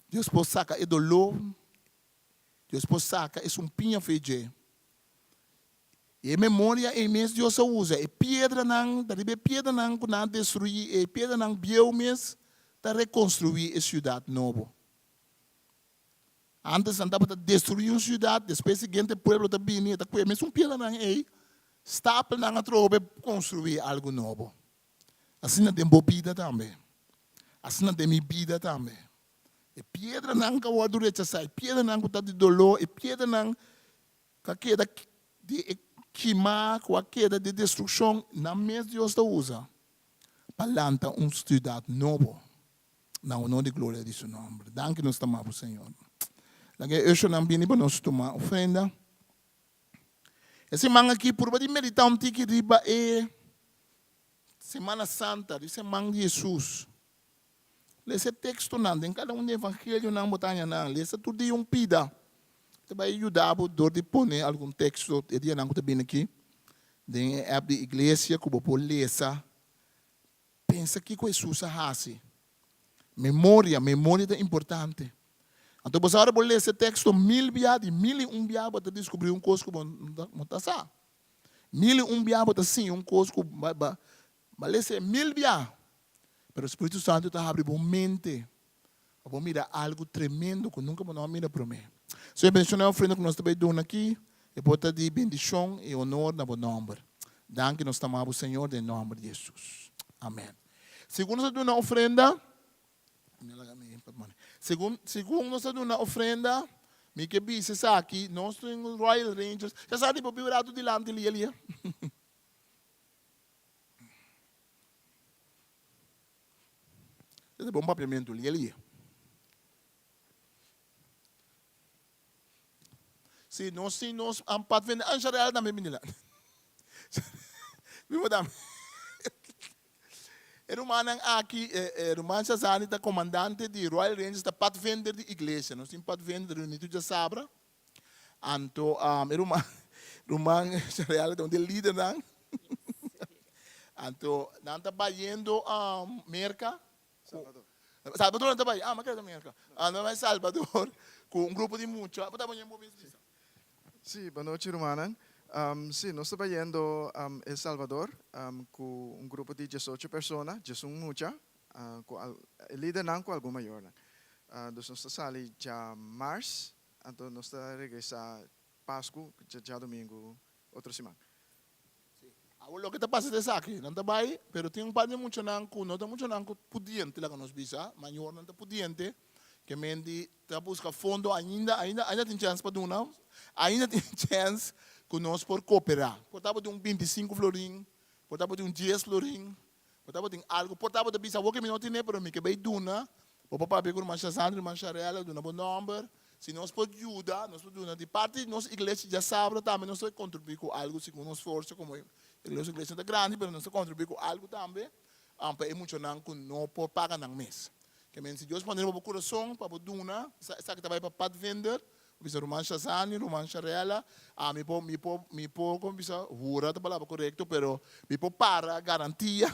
Dios por saka e doló, Dios por saka e sumpiña for dje. I e memoria ei mes Dios a usa. E piedranan, ta riba e piedranan ku nan a destruí, e piedranan bieu mes ta rekonstruí e siudat nobo. Ántes nan tabata destruí un siudat, despues siguiente pueblo ta bini e ta kue mesun piedranan ei, stapel nan atrobe konstruí algu nobo. Asina den bo bida tambe. Asina den mi bida tambe. E piedranan ku a wòrdu rechasá, e piedranan ku ta di doló, e piedranan Ku a keda di e kimá, ku a keda di destrukshon, nan mes Dios ta usa pa lanta un siudat nobo na honor di gloria di su nòmber. Danki nos ta ama bo, Señor. Laga e ushernan bini pa nos tuma ofrenda. E siman aki purba di meditá un tiki riba e Semana Santa, di seman di Hesus. Lesa e tekstonan den kada un di evangelionan bo ta haña nan. Lesa tur dia un pida. Ta bai yuda bo dor di pone algun teksto e dianan ku ta bini aki den e app di iglesia ku bo por lesa. Pensa kiko Hesus a hasi. Memoria, memoria ta importante. Anto bo sa ora bo lesa e teksto mil bia, di mil i un bia bo ta diskubrí un kos ku bo no ta sa. Mil i un bia bo ta siña un kos ku bo Bo a lesa e mil bia, pero Spiritu Santu ta habri bo mente pa bo mira algu tremendo ku nunka bo no a mira promé. Señor, bendishona e ofrenda ku nos ta bai duna aki, e por ta di bendishon i honor na bo nòmber. Danki, nos ta ama bo, Señor, den nòmber di Hesus. Amèn. Segun nos a duna ofrenda, segun, segun nos a duna ofrenda, mi ke bisa esaki, nos tin Royal Rangers, ya sa di por biba rato dilanti lia lia. Ese bon papiamentu, lia lia. Si nos tin nos padvinder, ah Sharel tambe bini la. Mi por tambe. E rumannan aki, e ruman Shazani ta komandante di Royal Rangers, ta padvinder di iglesia. Nos tin padvinder reuni tur djasabra. Anto e ruman, ruman Sharel ta un di e lidernan. Anto nan ta bayendo Merka. Salvador. Salvador nan ta bai. Ah, mi a kere ta Merka. Ah, nan bai Salvador ku un grupo di mucha. Bo ta baña bo mes bisa. Sí, bonochi rumannan. Sí, nos ta bayendo El Salvador ku un grupo di diesocho persona, diesun mucha, ku e lidernan ku algun mayornan. Dus nos ta sali djamars, anto nos ta regresa Pasku djadumingu otro siman. Awor loke ta pasa ta esaki, nan ta bai, pero tin un par di muchanan ku no ta muchanan ku pudiente, laga nos bisa, mayornan ta pudiente, ke men di ta buska fondo ainda, ainda, ainda tin chèns pa duna, ainda tin chèns ku nos por koperá. Por tabatin un bintisinku florin, por tabatin un dies florin, Por tabatin algu, por tabata bisa awor ke mi no tene, pero mi ke bai duna. Bo por papia ku ruman Shazandra, ruman Sharella, duna bo nòmber. Si nos por yuda, nos por duna. Di parti di nos iglesia djasabra tambe nos ta kontribuí ku algu segun nos forsa, komo nos iglesia no ta grandi, pero nos ta kontribuí ku algu tambe pa e muchanan ku no por paga nan mes. Ke men si Dios pone riba bo kurason pa bo duna, esaki ta bai pa Padvinder, Bo bisa ruman Shazani, ruman Sharella, ami por, mi por, mi por, como bisa, hura ta palabra corecto, pero mi por para garantia,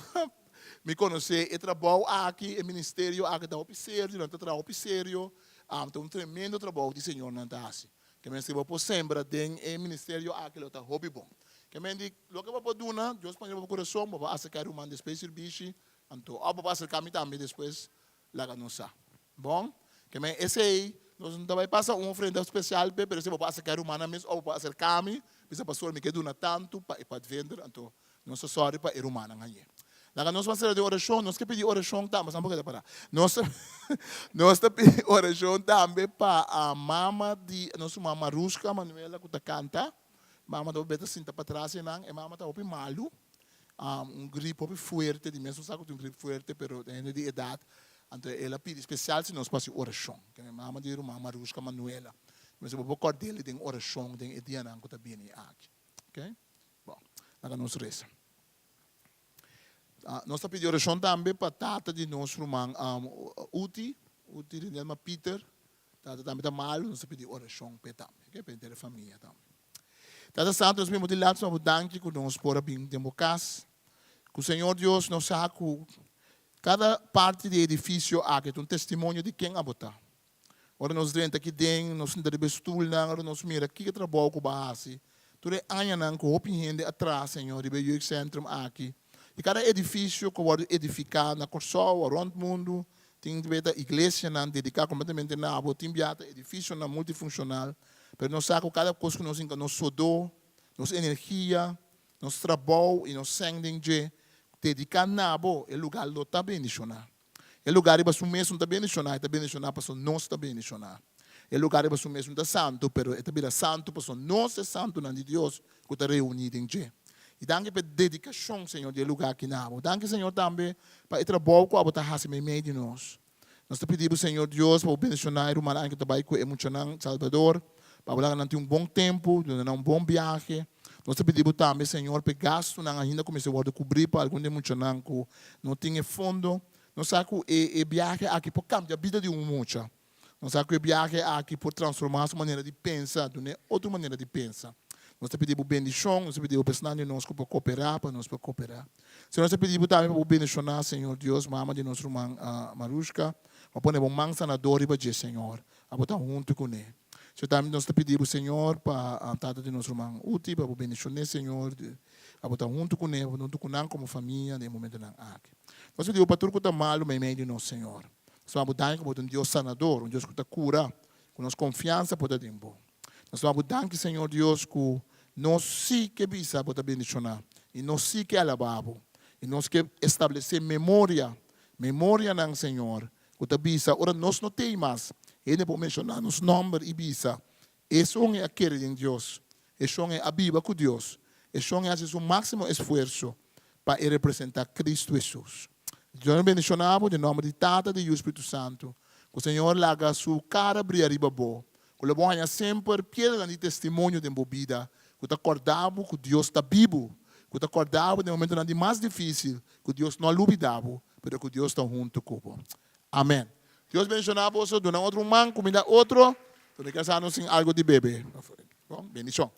mi conoce e trabou aki, e ministerio aki ta hopi serio, nan ta traha hopi serio, ta un tremendo trabou di Señor nan ta haci. Ke men si bo por sembra den e ministerio aki lo ta hopi bon. Ke men di, loke bo por duna, Dios pone riba bo corazon, bo por acerca e ruman despues sirbishi, anto, of bo por acerca mi tambe despues, laga nos sa. Bon, ke men esei nos no ta bai pasa un ofrenda spesial p'e, pero si bo por aserká e rumannan mes òf bo por aserká mi, bisa pastor mi ke duna tantu pa e padvinder, anto nos ta sòri pa e rumannan hañ'é. Laga nos ban sera den orashon, nos ke pidi orashon tambe, sa por ke ta pará. Nos nos ta pidi orashon tambe pa mama di nos ruman Marushka Manuela ku ta kanta, mama ta beta sinta patras einan, e mama ta hopi malu, un grip hopi fuerte, di mes nos sa ku tin un grip fuerte, pero ta hende di edat, anto el a pidi spesial si nos por hasi orashon, ke mi mama di ruman Marushka Manuela, mi mester bo por kòrd'el den orashon den e dianan ku ta bini aki, ok. Bon, laga nos resa. Nos ta pidi orashon tambe pa tata di nos ruman Uti, Uti Rinelma Pieter, tata tambe ta malu, nos ta pidi orashon p'e tambe, ok, pa henter e famia tambe. Tata Santu, nos mira bo dilanti, nos bo danki ku nos por a bin den bo kas. Ku Señor Dios nos sa ku kada parti di e edifisio aki ta un testimonio di ken abo ta. Ora nos drenta aki den, nos sinta riba e stulnan, ora nos mira kiko trabou ku bo a hasi tur e añanan ku hopi hende a traha, Señor, riba e jeugdcentrum aki. I kada edifisio ku a wòrdu edifiká na Kòrsou o rònt mundu, tin bia ta iglesianan dediká kompletamente na abo, tin bia ta edifisionan multifunshonal. Pero nos sa ku kada kos ku nos hinka nos sodó, nos energia, nos trabou i nos sèn den dje, dediká na bo, e lugá lo ta bendishoná. E lugá riba su mes no ta bendishoná, e ta bendishoná pasobra nos ta bendishoná. E lugá riba su mes no ta santu, pero e ta bira santu pasobra nos e santunan di Dios ku ta reuní den dje. I danki pa e dedikashon, Señor, di e lugá aki na bo. Danki, Señor, tambe pa e trabou ku abo ta hasi meimei di nos. Nos ta pidi bo, Señor Dios, pa bo bendishoná e rumannan ku ta bai ku e muchanan Salbador, pa bo laga nan tin un bon tempu, duna nan un bon biahe. Nos ta pidi bo tambe, Señor, pa e gastunan ainda ku mester wòrdu kubrí pa algun di e muchanan ku no tin e fondo. Nos sa ku e e biahe aki por kambia bida di un mucha. Nos sa ku e biahe aki por transformá su manera di pensa, dun'é otro manera di pensa. Nos ta pidi bo bendishon, nos ta pidi bo pa esnan di nos ku por koperá, pa nos por koperá. Señor, nos ta pidi bo tambe pa bo bendishoná, Señor Dios, mama di nos ruman Marushka. Bo pone bo man sanador riba dje, Señor. Abo ta huntu kuné. Señor, tambe nos ta pidi bo, Señor, pa tata di nos ruman Uti, pa bo bendishoné, Señor. Abo ta huntu kuné, bo ta huntu ku nan komo famia den e momentonan aki. Nos ta pidi bo pa tur ku ta malu meimei di nos, Señor. Nos ta bo danki ku bo ta un Dios sanador, un Dios ku ta kura, ku nos konfiansa por ta den bo. Nos ta bo danki, Señor Dios, ku nos sí ke bisa bo ta bendishoná i nos sí ke alabá bo. I nos ke establesé memoria, memorianan, Señor, ku ta bisa ora nos no t'ei mas, hende por menshoná nos nòmber i bisa, Esun e a kere den Dios, esun e a biba ku Dios, esun e hasi su máksimo esfuerso pa e representá Kristu Hesus. Dios bendishoná bo den nòmber di Tata, di Yu i Spiritu Santu. Ku Señor laga su kara bria riba bo, ku lo bo haña semper piedranan di testimonio den bo bida ku ta kòrda bo ku Dios ta bibu, ku ta kòrda bo den momentunan di mas difísil ku Dios no a lubidá bo, pero ku Dios ta huntu ku bo. Amèn. Dios bendishoná boso, duna otro un man, kuminda otro, pero mi ke sa nos tin algu di bebe. Bon, bendishon.